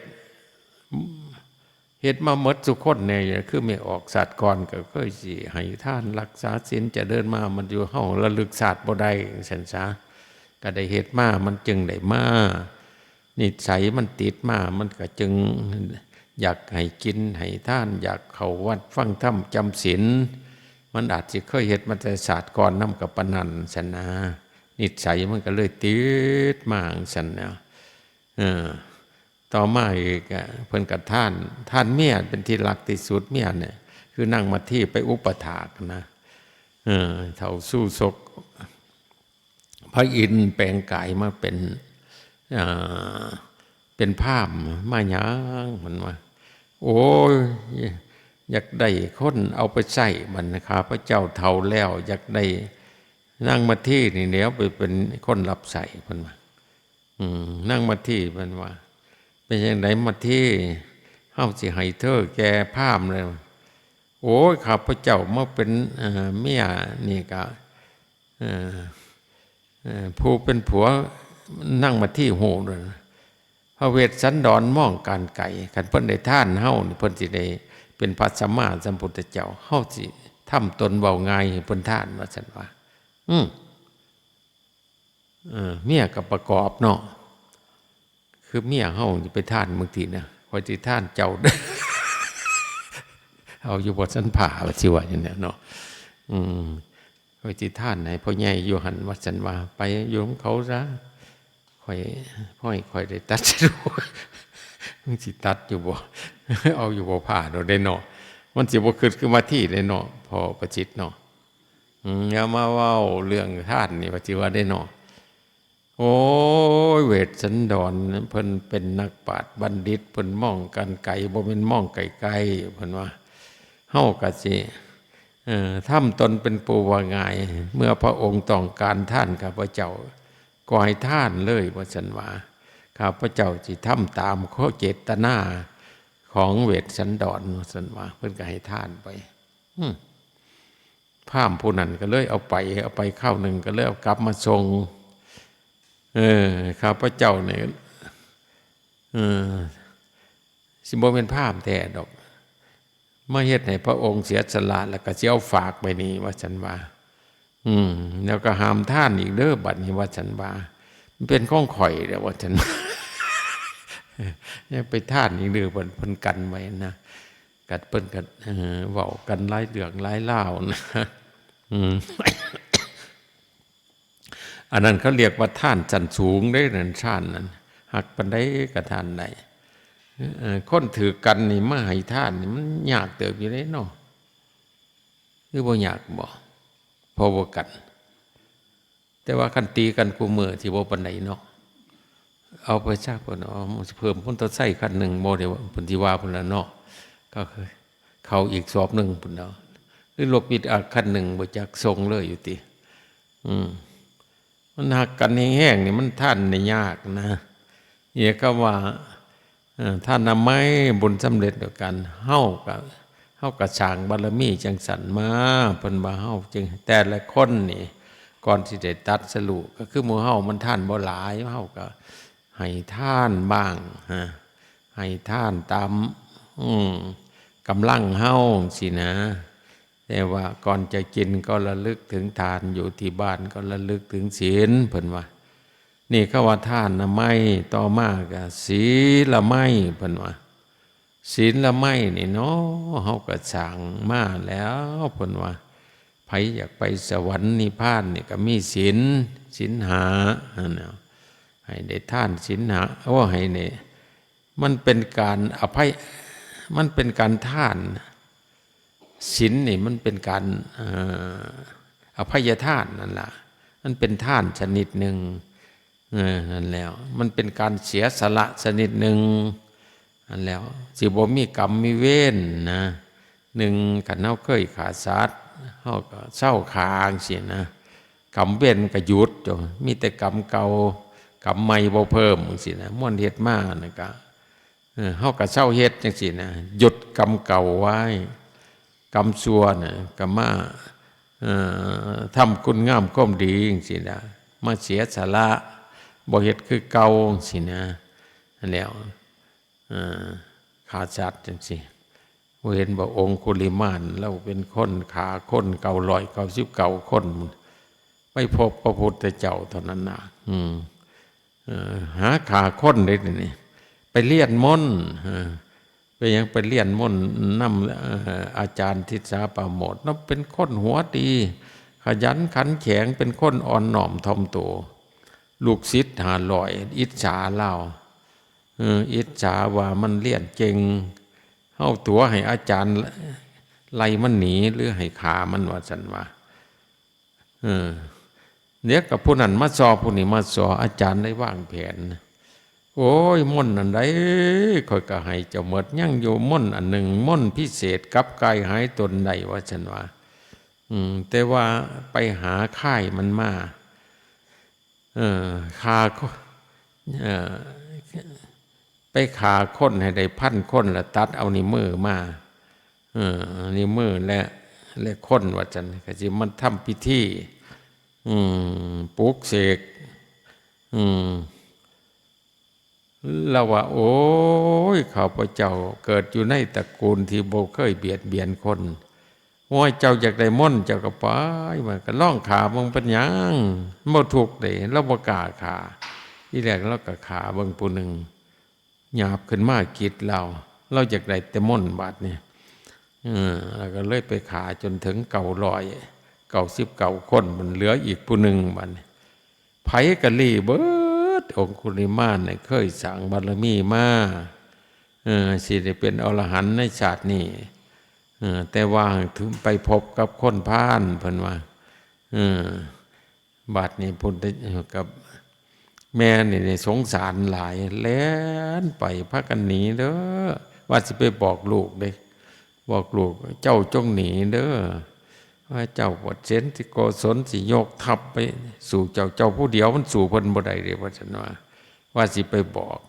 ເຮັດມາໝົດທຸກຄົນແດ່. ຄືແມ່ອອກຊາດກ່ອນກໍເຄີຍຊິໃຫ້ທານ ລັກສາສິນ ຈະເດີນມາ ມັນຢູ່ ເຮົາລະລຶກຊາດບໍ່ໄດ້ ຈັ່ງຊັ້ນຊະ. ກໍໄດ້ເຮັດມາ ມັນຈຶ່ງໄດ້ມາ ນິໄສມັນຕິດມາ ມັນກໍຈຶ່ງຢາກໃຫ້ກິນໃຫ້ທານ ຢາກເຂົ້າວັດຟັງທຳຈຳສິນ. ມັນອາດຊິເຄີຍເຮັດມາແຕ່ຊາດກ່ອນນຳ ກໍປານນັ້ນຊັ້ນນະ ນິໄສມັນກໍເລີຍຕິດມາຈັ່ງຊັ້ນນະ. ເອີ ຕໍ່ມາອີກ ເພິ່ນກໍທານ ທານເມຍເປັນທີ່ຮັກທີ່ສຸດ. ເມຍນີ້ຄືນາງມາທີໄປອຸປະຖາກນະ ເອີ ເຖົ້າຊູ່ຊົກ ພະອິນແປງກາຍມາເປັນ ເອີ ເປັນພາມ ມາຫຍັງ ເພິ່ນວ່າ ໂອ້ຍ ຢາກໄດ້ຄົນເອົາໄປໃຊ້ ບັດນີ້ຂ້າພະເຈົ້າເຖົ້າແລ້ວ ຢາກໄດ້ນາງມາທີນີ້ແຫຼວໄປເປັນຄົນຮັບໃຊ້ ເພິ່ນວ່າ. ອືມ ນາງມາທີ ເພິ່ນວ່າ ເປັນຈັ່ງໃດມາທີ ເຮົາຊິໃຫ້ເທີແກ່ພາມແລ້ວ. ໂອ້ຍ ຂ້າພະເຈົ້າມາເປັນ ເອີ ເມຍນີ້ກະ ເອີ ເອີ ຜູ້ເປັນຜົວນາງມາທີຮູ້ໂລດ. ພະເວດສັນດອນມອງການໄກ ຄັນເພິ່ນໄດ້ທານເຮົານີ້ ເພິ່ນຊິໄດ້ເປັນພະສຳມາສຳພຸດທະເຈົ້າ. ເຮົາຊິທຳຕົນເວົ້າງ່າຍໃຫ້ເພິ່ນທານ ວ່າຊັ້ນວ່າ. ອືມ ເອີ ເມຍກໍປະກອບເນາະ ຄືເມຍເຮົາຊິໄປທານບາງທີນະ ຂ້ອຍຊິທານເຈົ້າ ເອົາຢູ່ບໍ່ຊັ້ນພາ ວ່າຊິວ່າຢ່າງນັ້ນເນາະ. ອືມ ຂ້ອຍຊິທານໃຫ້ພໍ່ໃຫຍ່ຢູ່ຫັ້ນ ວ່າຊັ້ນວ່າ ໄປຢູ່ນຳເຂົາຊະ ຂ້ອຍ ຂ້ອຍ ຂ້ອຍໄດ້ຕັດສິນ ມຶງຊິຕັດຢູ່ບໍ່ ເອົາຢູ່ບໍ່ພາໂດດເດ້ເນາະ. ມັນຊິບໍ່ຄຶດຄືມາທີເດ້ເນາະ ພໍ່ປະສິດເນາະ. ອືມ ຢ່າມາເວົ້າເລື່ອງທານນີ້ວ່າຊິວ່າໄດ້ເນາະ. ໂອ້ຍ ເວດສັນດອນເພິ່ນເປັນນັກປາດບັນດິດ ເພິ່ນມອງການໄກ ບໍ່ແມ່ນມອງໃກ້ໆ ເພິ່ນວ່າ. ເຮົາກໍຊິ ເອີ ທຳຕົນເປັນຜູ້ວ່າງ່າຍ ເມື່ອພະອົງຕ້ອງການທານຂ້າພະເຈົ້າ ກໍໃຫ້ທານເລີຍ ວ່າຊັ້ນວ່າ. ຂ້າພະເຈົ້າຊິທຳຕາມເຈດຕະນາຂອງເວດສັນດອນ ວ່າຊັ້ນວ່າ ເພິ່ນກໍໃຫ້ທານໄປ. ອືມ ພາມຜູ້ນັ້ນກໍເລີຍເອົາໄປ ເອົາໄປຄາວໜຶ່ງ ກໍເລີຍເອົາກັບມາສົ່ງ. ເອີ ຂ້າພະເຈົ້ານີ້ ເອີ ຊິບໍ່ແມ່ນພາມແທ້ດອກ ມາເຮັດໃຫ້ພະອົງເສຍສະຫຼະ ແລ້ວກໍຊິເອົາຝາກໄວ້ນີ້ ວ່າຊັ້ນວ່າ. ອືມ ແລ້ວກໍຫ້າມທານອີກເດີ້ບັດນີ້ ວ່າຊັ້ນວ່າ ມັນເປັນຂອງຂ້ອຍແລ້ວ ວ່າຊັ້ນ ຢ່າໄປທານອີກເດີ້ ເພິ່ນ ເພິ່ນກັນໄວ້ນະ. ກັດເພິ່ນກໍ ເອີ ເວົ້າກັນຫຼາຍເລື່ອງຫຼາຍລາວນະ. ອືມ ອັນນັ້ນເຂົາຮຽກວ່າທານຊັ້ນສູງເດ້ ນັ້ນ ທານນັ້ນ ຮັກປານໃດກໍທານໄດ້. ເອີ ຄົນຖືກກັນນີ້ມາໃຫ້ທານນີ້ ມັນຍາກເຕີບຢູ່ເດ້ເນາະ. ຄືບໍ່ຍາກບໍ ເພາະບໍ່ກັນ? ແຕ່ວ່າຄັນຕີກັນຄູ່ມື້ຊິບໍ່ປານໃດເນາະ. ເອົາໄປຊະ ເພິ່ນເອົາ ເພີ່ມມໍເຕີໄຊຄັນໜຶ່ງບໍ່ ດຽວເພິ່ນຊິວ່າພຸ້ນລະເນາະ. ກໍຄືເຂົ້າອີກສອບໜຶ່ງພຸ້ນແລ້ວ ຫຼືລົດປິກອັບຄັນໜຶ່ງ ບໍ່ຈັກສົ່ງເລີຍຢູ່ຕິ. ອືມ ມັນຮັກກັນແຮງໆນີ້ ມັນທານໄດ້ຍາກນະ. ເອີ ຄຳວ່າ ເອີ ທານນະໄມ ບຸນສຳເລັດດຽວກັນ ເຮົາກໍ ເຮົາກໍສ້າງບາລະມີຈັ່ງຊັ້ນມາ. ເພິ່ນວ່າເຮົາຈຶ່ງ ແຕ່ລະຄົນນີ້ ກ່ອນຊິໄດ້ຕັດສະຮູ້ ກໍຄືໝູ່ເຮົາມັນທານບໍ່ຫຼາຍ ເຮົາກໍໃຫ້ທານບ້າງ ຮະ ໃຫ້ທານຕາມ ອືມ ກຳລັງເຮົາຈັ່ງຊີ້ນະ. ແຕ່ວ່າກ່ອນຈະກິນກໍລະລຶກເຖິງທານ ຢູ່ທີ່ບ້ານກໍລະລຶກເຖິງສິນ ເພິ່ນວ່າ. ນີ້ເຂົາວ່າທານນະໄມ. ຕໍ່ມາກໍສີລະໄມ ເພິ່ນວ່າ. ສີລະໄມນີ້ເນາະ ເຮົາກໍສ້າງມາແລ້ວ ເພິ່ນວ່າ. ໃຜຢາກໄປສະຫວັນນິບພານນີ້ກໍມີສິນ ສິນຫ້າຫັ້ນນະ ໃຫ້ໄດ້ທານສິນຫ້າ. ໂອ້ ໃຫ້ນີ້ ມັນເປັນການອະໄພ ມັນເປັນການທານ. ສິນນີ້ມັນເປັນການ ເອີ ອະໄພຍະທານນັ້ນລະ ມັນເປັນທານຊະນິດໜຶ່ງ. ເອີ ນັ້ນແຫຼະ ມັນເປັນການເສຍສະຫຼະຊະນິດໜຶ່ງ. ນັ້ນແຫຼະ ຊິບໍ່ມີກຳມີເວນນະ. ໜຶ່ງ ຄັນເຮົາເຄີຍຂ້າສັດ ເຮົາກໍເຊົາຂ້າຈັ່ງຊີ້ນະ ກຳເວນກໍຢຸດ ມີແຕ່ກຳເກົ່າ ກຳໃໝ່ບໍ່ເພີ່ມຈັ່ງຊີ້ນະ. ມ່ວນເຮັດມານັ້ນກໍ ເອີ ເຮົາກໍເຊົາເຮັດຈັ່ງຊີ້ນະ ຢຸດກຳເກົ່າໄວ້. ກຳຊົ່ວນະກໍມາ ເອີ ທຳຄຸນງາມຄວາມດີຈັ່ງຊີ້ນະ ມາເສຍສະຫຼະ ບໍ່ເຮັດຄືເກົ່າຈັ່ງຊີ້ນະ. ນັ້ນແຫຼະ ເອີ ຂ້າສັດຈັ່ງຊີ້ ບໍ່ເຫັນບໍ່ ອົງຄຸລິມານ ລາວເປັນຄົນຂ້າຄົນເກົ້າຮ້ອຍເກົ້າສິບເກົ້າຄົນ ໄປພົບພະພຸດທະເຈົ້າເທົ່ານັ້ນນະ. ອືມ ເອີ ຫາຂ້າຄົນເດ້ນີ້ ໄປລຽນມົນ. ເອີ ໄປຫຍັງ ໄປລຽນມົນນຳ ເອີ ອາຈານທິດສາປາໂມດ ລາວເປັນຄົນຫົວດີ ຂະຫຍັນຂັນແຂງ ເປັນຄົນອ່ອນນ້ອມຖ່ອມໂຕ. ລູກສິດຫ້າຮ້ອຍອິດສາລາວ ເອີ ອິດສາວ່າມັນລຽນເກັ່ງ ເຮົາຕົວະໃຫ້ອາຈານໄລ່ມັນໜີ ຫຼືໃຫ້ຂ້າມັນ ວ່າຊັ້ນວ່າ. ເອີ ດຽວກໍຜູ້ນັ້ນມາຊໍ ຜູ້ນີ້ມາຊໍ ອາຈານໄດ້ວາງແຜນ. ໂອ້ຍ ມົນອັນໃດ ຂ້ອຍກໍໃຫ້ເຈົ້າໝົດ ຍັງຢູ່ມົນອັນໜຶ່ງ ມົນພິເສດ ກັບກາຍຫາຍຕົນໄດ້ ວ່າຊັ້ນວ່າ. ອືມ ແຕ່ວ່າໄປຫາຄ້າຍມັນມາ ເອີ ຂ້າ ເອີ ໄປຂ້າຄົນໃຫ້ໄດ້ພັນຄົນ ລະຕັດເອົານິ້ວມືມາ ເອີ ນິ້ວມື ແລະ ແລະຄົນ ວ່າຊັ້ນ ກໍຊິມາທຳພິທີ ອືມ ປຸກເສກ ອືມ ລາວວ່າ ໂອ້ຍ ຂ້າພະເຈົ້າເກີດຢູ່ໃນຕະກູນທີ່ບໍ່ເຄີຍບຽດບຽນຄົນ. ໂອ້ຍ ເຈົ້າຢາກໄດ້ມົນ ເຈົ້າກໍໄປ ມັນກໍລອງຂ້າເບິ່ງ ເປັນຫຍັງ ບໍ່ທຸກເດ້. ລາວບໍ່ກ້າຂ້າ ທີແລກລາວກໍຂ້າເບິ່ງຜູ້ໜຶ່ງ ຫຍາບຂຶ້ນມາກິດລາວ ລາວຢາກໄດ້ແຕ່ມົນບາດນີ້. ເອີ ລາວກໍເລີຍໄປຂ້າຈົນເຖິງເກົ້າຮ້ອຍເກົ້າສິບເກົ້າຄົນ ມັນເຫຼືອອີກຜູ້ໜຶ່ງບາດນີ້. ໃຜກໍລີ້ເບິດ ອົງຄຸລິມານນີ້ເຄີຍສ້າງບາລະມີມາ ເອີ ຊິໄດ້ເປັນອໍລະຫັນໃນຊາດນີ້ ເອີ ແຕ່ວ່າໄປພົບກັບຄົນພານ ເພິ່ນວ່າ ເອີ ບາດນີ້ພຸດທະ ກັບແມ່ນີ້ ນີ້ສົງສານຫຼາຍ ແລ່ນໄປ ພາກັນໜີເດີ້ ວ່າຊິໄປບອກລູກເດ້ ບອກລູກ ເຈົ້າຈົ່ງໜີເດີ້ ພະເຈົ້າປະເສນ ທີ່ໂກສົນ ຊິຍົກທັບໄປສູ້ເຈົ້າ ເຈົ້າຜູ້ດຽວມັນສູ້ເພິ່ນບໍ່ໄດ້ເດ້ ວ່າຊັ້ນວ່າ. ວ່າຊິໄປບອກ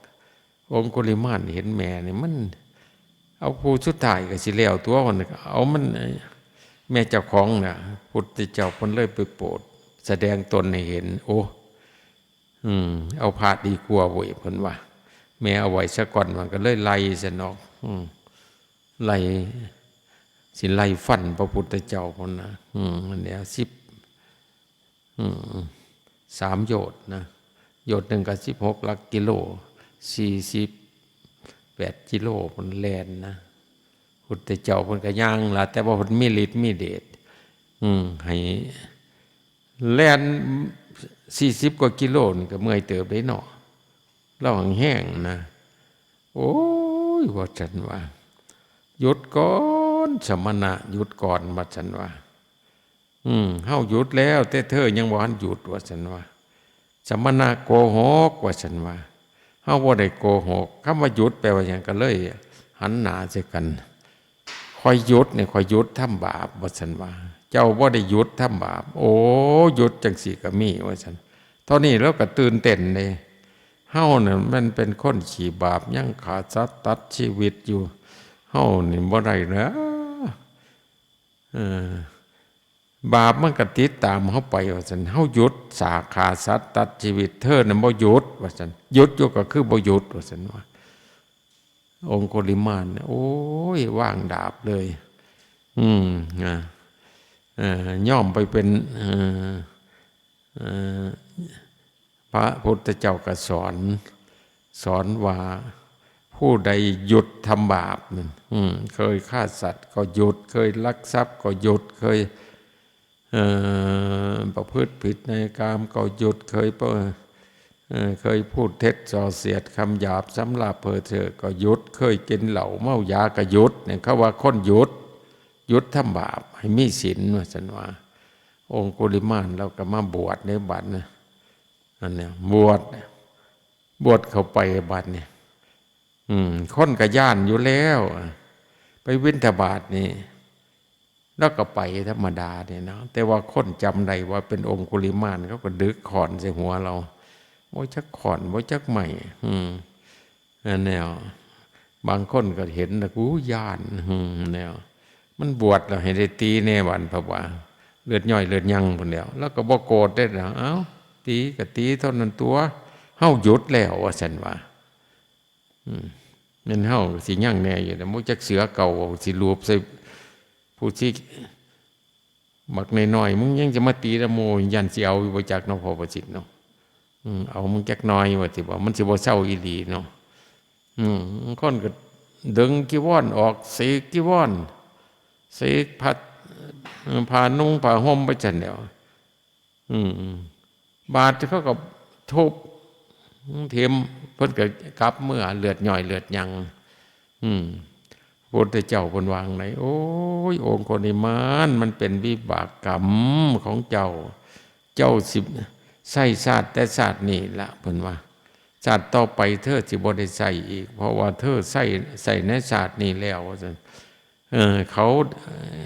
ອົງຄຸລິມານເຫັນແມ່ນີ້ ມັນເອົາຜູ້ສຸດທ້າຍກໍຊິແລ້ວຕົວະ ມັນເອົາມັນ ແມ່ເຈົ້າຂອງນະ ພຸດທະເຈົ້າເພິ່ນເລີຍໄປໂປດ ສະແດງຕົນໃຫ້ເຫັນ ໂອ້ ອືມ ເອົາພະດີກວ່າເວີຍ ເພິ່ນວ່າ ແມ່ເອົາໄວ້ສາກ່ອນ ມັນກໍເລີຍໄລ່ຊັ້ນເນາະ ອືມ ໄລ່ ຊິໄລ່ຟັນພະພຸດທະເຈົ້າພຸ້ນນະ ອືມ ອັນເນີ້ຍ ສິບ ອືມ ສາມໂຢດນະ ໂຢດໜຶ່ງກໍສິບຫົກຫຼັກກິໂລ ສີ່ສິບແປດກິໂລພຸ້ນແລ່ນນະ ພຸດທະເຈົ້າເພິ່ນກໍຍ່າງລະ ແຕ່ວ່າເພິ່ນມີລິດມີເດດ ອືມ ໃຫ້ແລ່ນສີ່ສິບກວ່າກິໂລນີ້ກໍເມື່ອຍເຕີບເດ້ເນາະ ລາວແຮງນະ ໂອ້ຍ ວ່າຊັ້ນວ່າ ຢຸດກ່ອນ ສະມະນະ ຢຸດກ່ອນ ວ່າຊັ້ນວ່າ ອືມ ເຮົາຢຸດແລ້ວ ແຕ່ເທີຍັງບໍ່ທັນຢຸດ ວ່າຊັ້ນວ່າ ສະມະນະໂກຫົກ ວ່າຊັ້ນວ່າ ເຮົາບໍ່ໄດ້ໂກຫົກ ຄຳວ່າຢຸດແປວ່າຫຍັງ ກໍເລີຍຫັນໜ້າໃສ່ກັນ ຂ້ອຍຢຸດນີ້ ຂ້ອຍຢຸດທຳບາບ ວ່າຊັ້ນວ່າ ເຈົ້າບໍ່ໄດ້ຢຸດທຳບາບ ໂອ້ ຢຸດຈັ່ງຊີ້ກໍມີ ວ່າຊັ້ນ ເທົ່ານີ້ລາວກໍຕື່ນເຕັ້ນເດ້ ເຮົານັ້ນມັນເປັນຄົນຂີ້ບາບ ຍັງຂ້າສັດຕັດຊີວິດຢູ່ ເຮົານີ້ບໍ່ໄດ້ນະ ເອີ ບາບມັນກໍຕິດຕາມເຮົາໄປ ວ່າຊັ້ນ ເຮົາຢຸດສາຂ້າສັດຕັດຊີວິດ ເທີນັ້ນບໍ່ຢຸດ ວ່າຊັ້ນ ຢຸດຢູ່ກໍຄືບໍ່ຢຸດ ວ່າຊັ້ນວ່າ ອົງຄຸລິມານ ໂອ້ຍ ວາງດາບເລີຍ ອືມ ນະ ເອີ ຍອມໄປເປັນ ເອີ ເອີ ພະພຸດທະເຈົ້າກໍສອນ ສອນວ່າ ຜູ້ໃດຢຸດທຳບາບນັ້ນ ອືມ ເຄີຍຂ້າສັດກໍຢຸດ ເຄີຍລັກຊັບກໍຢຸດ ເຄີຍ ເອີ ປະພຶດຜິດໃນກາມກໍຢຸດ ເຄີຍປະ ເອີ ເຄີຍພູດເທັດ ສ່ອສຽດ ຄຳຫຍາບ ສຳລາບ ເພີ້ເຈີ້ ກໍຢຸດ ເຄີຍກິນເຫຼົ້າເມົາຢາກໍຢຸດ ນີ້ເຂົາວ່າຄົນຢຸດ ຢຸດທຳບາບໃຫ້ມີສິນ ວ່າຊັ້ນວ່າ ອົງຄຸລິມານລາວກໍມາບວດໃນບັດນະ ອັນນີ້ບວດ ບວດເຂົ້າໄປບັດນີ້ ອືມ ຄົນກໍຢ້ານຢູ່ແລ້ວ ໄປບິນທະບາດນີ້ ລາວກໍໄປທຳມະດານີ້ເນາະ ແຕ່ວ່າຄົນຈຳໄດ້ວ່າເປັນອົງຄຸລິມານ ເຂົາກໍດຶກຄ້ອນໃສ່ຫົວລາວ ບໍ່ຈັກຄ້ອນ ບໍ່ຈັກໄມ້ ອືມ ອັນແນວ ບາງຄົນກໍເຫັນແລ້ວ ອູ້ ຢ້ານ ອືມ ແນວ ມັນບວດແລ້ວໃຫ້ໄດ້ຕີແດ່ບັດ ເພາະວ່າເລືອດຍ້ອຍເລືອດຍັງພຸ້ນແລ້ວ ລາວກໍບໍ່ໂກດເດ້ນະ ເອົ້າ ຕີກໍຕີເທົ່ານັ້ນຕົວະ ເຮົາຢຸດແລ້ວ ວ່າຊັ້ນວ່າ ອືມ ແມ່ນເຮົາກໍຊິຍັງແດ່ຢູ່ ບໍ່ຈັກເສືອເກົ່າ ຊິລູບໃສ່ຜູ້ຊິ ບັກນ້ອຍໆ ມຶງຍັງຈະມາຕີນຳໝູ່ ຢ້ານຊິເອົາຢູ່ບໍ່ຈັກເນາະ ພໍ່ປະສິດເນາະ ອືມ ເອົາມຶງຈັກໜ່ອຍວ່າຕິ ວ່າມັນຊິບໍ່ເຊົາອີ່ຫຼີເນາະ ອືມ ບາງຄົນກໍດຶງຈີວອນອອກ ເສກຈີວອນ ເສກຜ້າ ເອີ ຜ້ານຸ່ງຜ້າຫົ່ມໄປຊັ້ນແຫຼ້ວ ອືມ ບາດເຂົາກໍທຸບ ເຖິມ ເພິ່ນກໍກັບເມືອ ເລືອດຍ້ອຍເລືອດຍັງ ອືມ ພະພຸດທະເຈົ້າເພິ່ນວ່າຈັ່ງໃດ ໂອ້ຍ ອົງຄຸລິມານ ມັນເປັນວິບາກກຳຂອງເຈົ້າ ເຈົ້າຊິໃຊ້ຊາດແຕ່ຊາດນີ້ລະ ເພິ່ນວ່າ ຊາດຕໍ່ໄປເທີຊິບໍ່ໄດ້ໃຊ້ອີກ ເພາະວ່າເທີໃຊ້ ໃຊ້ໃນຊາດນີ້ແລ້ວ ວ່າຊັ້ນ ເອີ ເຂົາ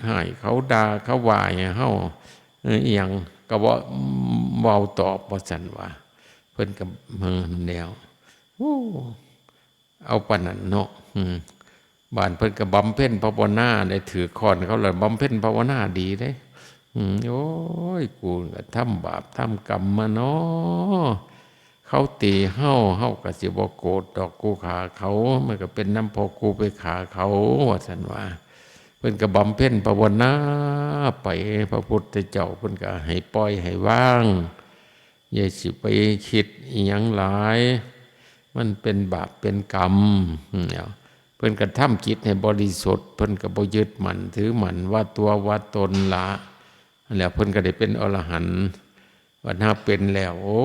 ຮ້າຍ ເຂົາດ່າ ເຂົາວ່າໃຫ້ເຮົາ ເອີ ອີ່ຫຍັງກໍບໍ່ເວົ້າຕອບ ວ່າຊັ້ນວ່າ ເພິ່ນກໍ ເອີ ແນວ ໂອ້ ເອົາປານນັ້ນເນາະ ອືມ ບາດເພິ່ນກໍບຳເພັນພາວະນາ ໄດ້ຖືກຄ້ອນເຂົາແລ້ວ ບຳເພັນພາວະນາດີເດ້ ອືມ ໂອ້ຍ ກູກໍທຳບາບທຳກຳມາເນາະ ເຂົາຕີເຮົາ ເຮົາກໍຊິບໍ່ໂກດດອກ ກູຂ້າເຂົາ ມັນກໍເປັນນຳເພາະກູໄປຂ້າເຂົາ ວ່າຊັ້ນວ່າ ເພິ່ນກໍບຳເພັນພາວະນາໄປ ພະພຸດທະເຈົ້າເພິ່ນກໍໃຫ້ປ່ອຍໃຫ້ວາງ ຢ່າຊິໄປຄິດອີ່ຫຍັງຫຼາຍ ມັນເປັນບາບເປັນກຳ ເພິ່ນກໍທຳຈິດໃຫ້ບໍລິສຸດ ເພິ່ນກໍບໍ່ຍຶດໝັ້ນຖືໝັ້ນວ່າຕົວວ່າຕົນລະ ແລ້ວເພິ່ນກໍໄດ້ເປັນອໍລະຫັນ ບັດຫາເປັນແລ້ວ ໂອ້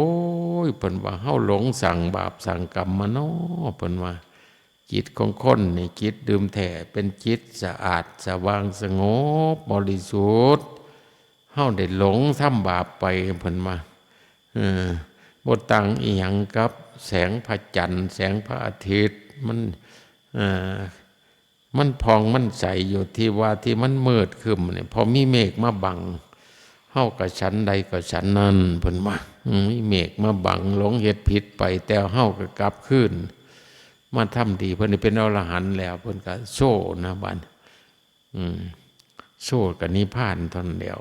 ຍ ເພິ່ນວ່າເຮົາຫຼົງສ້າງບາບສ້າງກຳມາເນາະ ເພິ່ນວ່າ ຈິດຂອງຄົນນີ້ ຈິດເດີມແທ້ເປັນຈິດສະອາດສະຫວ່າງສະຫງົບບໍລິສຸດ ເຮົາໄດ້ຫຼົງທຳບາບໄປ ເພິ່ນວ່າ ເອີ ບໍ່ຕ່າງອີ່ຫຍັງກັບແສງພະຈັນ ແສງພະອາທິດ ມັນ ເອີ ມັນຜ່ອງມັນໃສຢູ່ ທີ່ວ່າທີ່ມັນມືດຄຶ້ມນີ້ ເພາະມີເມກມາບັງ ເ ເຮົາກໍສັນໃດກໍສັນນັ້ນ ເພິ່ນວ່າ. ອືມ ມີເມກມາບັງ ຫຼົງເຮັດຜິດໄປ ແຕ່ເຮົາກໍກັບຄືນມາທຳດີ. ເພິ່ນໄດ້ເປັນອະລະຫັນແລ້ວ ເພິ່ນກໍໂຊນະບາດ. ອືມ ໂຊກັບນິບພານເທົ່ານັ້ນແລ້ວ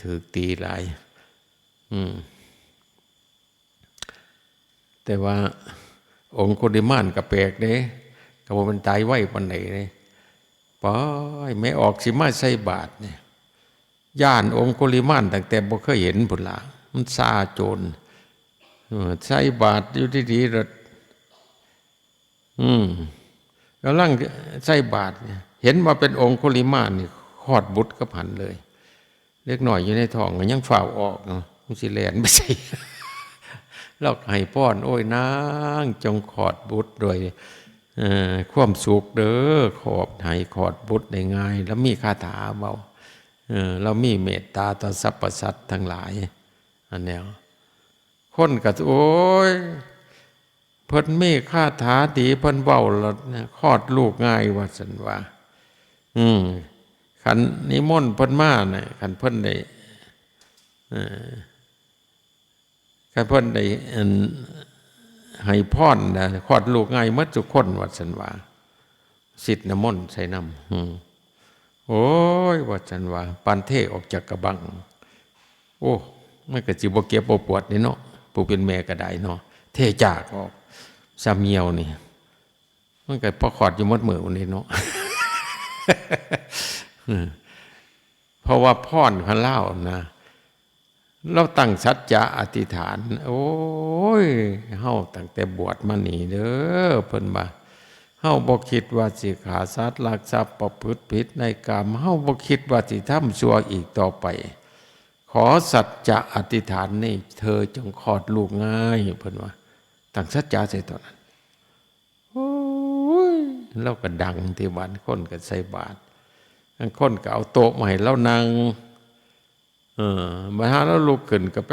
ຖືກຕີຫຼາຍ. ອືມ ແຕ່ວ່າອົງຄຸລິມານກໍແປກເດ້ ກໍບໍ່ແມ່ນຕາຍໄວປານໃດເດ້. ປອຍ ແມ່ອອກຊິມາໃສ່ບາດນີ້ ຢ້ານອົງຄຸລິມານຕັ້ງແຕ່ບໍ່ເຄີຍເຫັນພຸ້ນລະ ມັນຊ່າໂຈນ. ເອີ ໃສ່ບາດຢູ່ດີໆ ລະ ອືມ ກຳລັງໃສ່ບາດ ເຫັນວ່າເປັນອົງຄຸລິມານນີ້ ຄອດບຸດກັບຫັ້ນເລີຍ. ເດັກນ້ອຍຢູ່ໃນທ້ອງກໍຍັງຟ້າວອອກເນາະ ມັນຊິແລ່ນໄປໃສ? ລາວກໍໃຫ້ພອນ ໂອ້ຍ ນາງຈົ່ງຄອດບຸດດ້ວຍ ເອີ ຄວາມສຸກເດີ ຂອບໃຫ້ຄອດບຸດໄດ້ງ່າຍ. ລາວມີຄາຖາເວົ້າ ເອີ ລາວມີເມດຕາຕໍ່ສັບພະສັດທັງຫຼາຍ. ອັນແນວ ຄົນກໍ ໂອ້ຍ ເພິ່ນມີຄາຖາດີ ເພິ່ນເວົ້າແລ້ວຄອດລູກງ່າຍ ວ່າຊັ້ນວ່າ. ອືມ ຄັນນິມົນເພິ່ນມານະ ຄັນເພິ່ນໄດ້ ເອີ ຄັນເພິ່ນໄດ້ ອັນ ໃຫ້ພອນນະ ຄອດລູກງ່າຍໝົດທຸກຄົນ ວ່າຊັ້ນວ່າ. ສິດນ້ຳມົນໃສ່ນຳ. ອືມ ໂອ້ຍ ວ່າຊັ້ນວ່າ ປານເທອອກຈາກກະບັງ. ໂອ້ ມັນກໍຊິບໍ່ເຈັບບໍ່ປວດເດ້ເນາະ ຜູ້ເປັນແມ່ກໍໄດ້ເນາະ ເທຈາກອອກ ສ່ຳຍ່ຽວນີ້ ມັນກໍພໍຄອດຢູ່ໝົດມື້ນີ້ເນາະ. ເພາະວ່າພອນຂອງລາວນະ ລາວຕັ້ງສັດຈະອະທິຖານ ໂອ້ຍ ເຮົາຕັ້ງແຕ່ບວດມານີ້ເດີ ເພິ່ນວ່າ ເຮົາບໍ່ຄິດວ່າຊິຂ້າສັດ ລັກຊັບ ປະພຶດຜິດໃນກາມ ເຮົາບໍ່ຄິດວ່າຊິທຳຊົ່ວອີກຕໍ່ໄປ. ຂໍສັດຈະອະທິຖານນີ້ ເທີຈົ່ງຄອດລູກງ່າຍ ເພິ່ນວ່າ ຕັ້ງສັດຈະໃສ່ຕອນນັ້ນ. ໂອ້ຍ ລາວກໍດັງທີ່ບາດ ຄົນກໍໃສ່ບາດ ບາງຄົນກໍເອົາໂຕະມາໃຫ້ລາວນັ່ງ. ເອີ ບັດຫາລາວລຸກຂຶ້ນກໍໄປ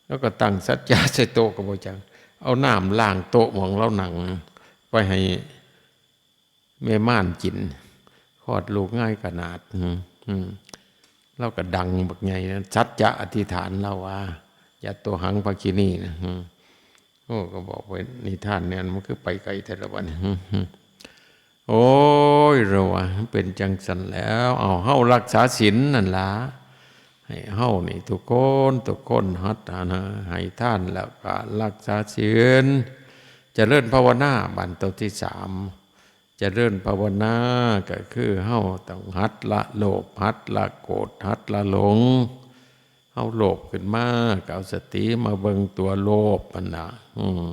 ລາວກໍຕັ້ງສັດຈະໃສ່ໂຕະກໍບໍ່ຈັກ ເອົານ້ຳລ້າງໂຕະໝ່ອງລາວນັ່ງໄປໃຫ້ ແມ່ມ່ານກິນ ຄອດລູກງ່າຍຂະໜາດ. ອືມ ອືມ ລາວກໍດັງບັກໃຫຍ່ນະ ສັດຈະອະທິຖານລາວວ່າ ຍັດໂຕຫັງພະຄິນີນະ. ອືມ ໂອ້ ກໍບອກໄວ້ນິທານແນວນັ້ນ ມັນຄືໄປໄກແທ້ລະບັດນີ້. ອືມ ໂອ້ຍ ລາວວ່າ ເປັນຈັ່ງຊັ້ນແລ້ວ ເອົາ ເຮົາລັກສາສິນນັ້ນລະ ໃຫ້ເຮົານີ້ທຸກຄົນ ທຸກຄົນຫັດ ໃຫ້ທານ ແລ້ວກໍລັກສາສິນ ຈະເລີນພາວະນາ. ບັດໂຕທີສາມ ຈະເລີນພາວະນາ ກໍຄືເຮົາຕ້ອງຫັດລະໂລບ ຫັດລະໂກດ ຫັດລະຫຼົງ. ເຮົາໂລບຂຶ້ນມາ ກໍເອົາສະຕິມາເບິ່ງຕົວໂລບຫັ້ນນະ. ອືມ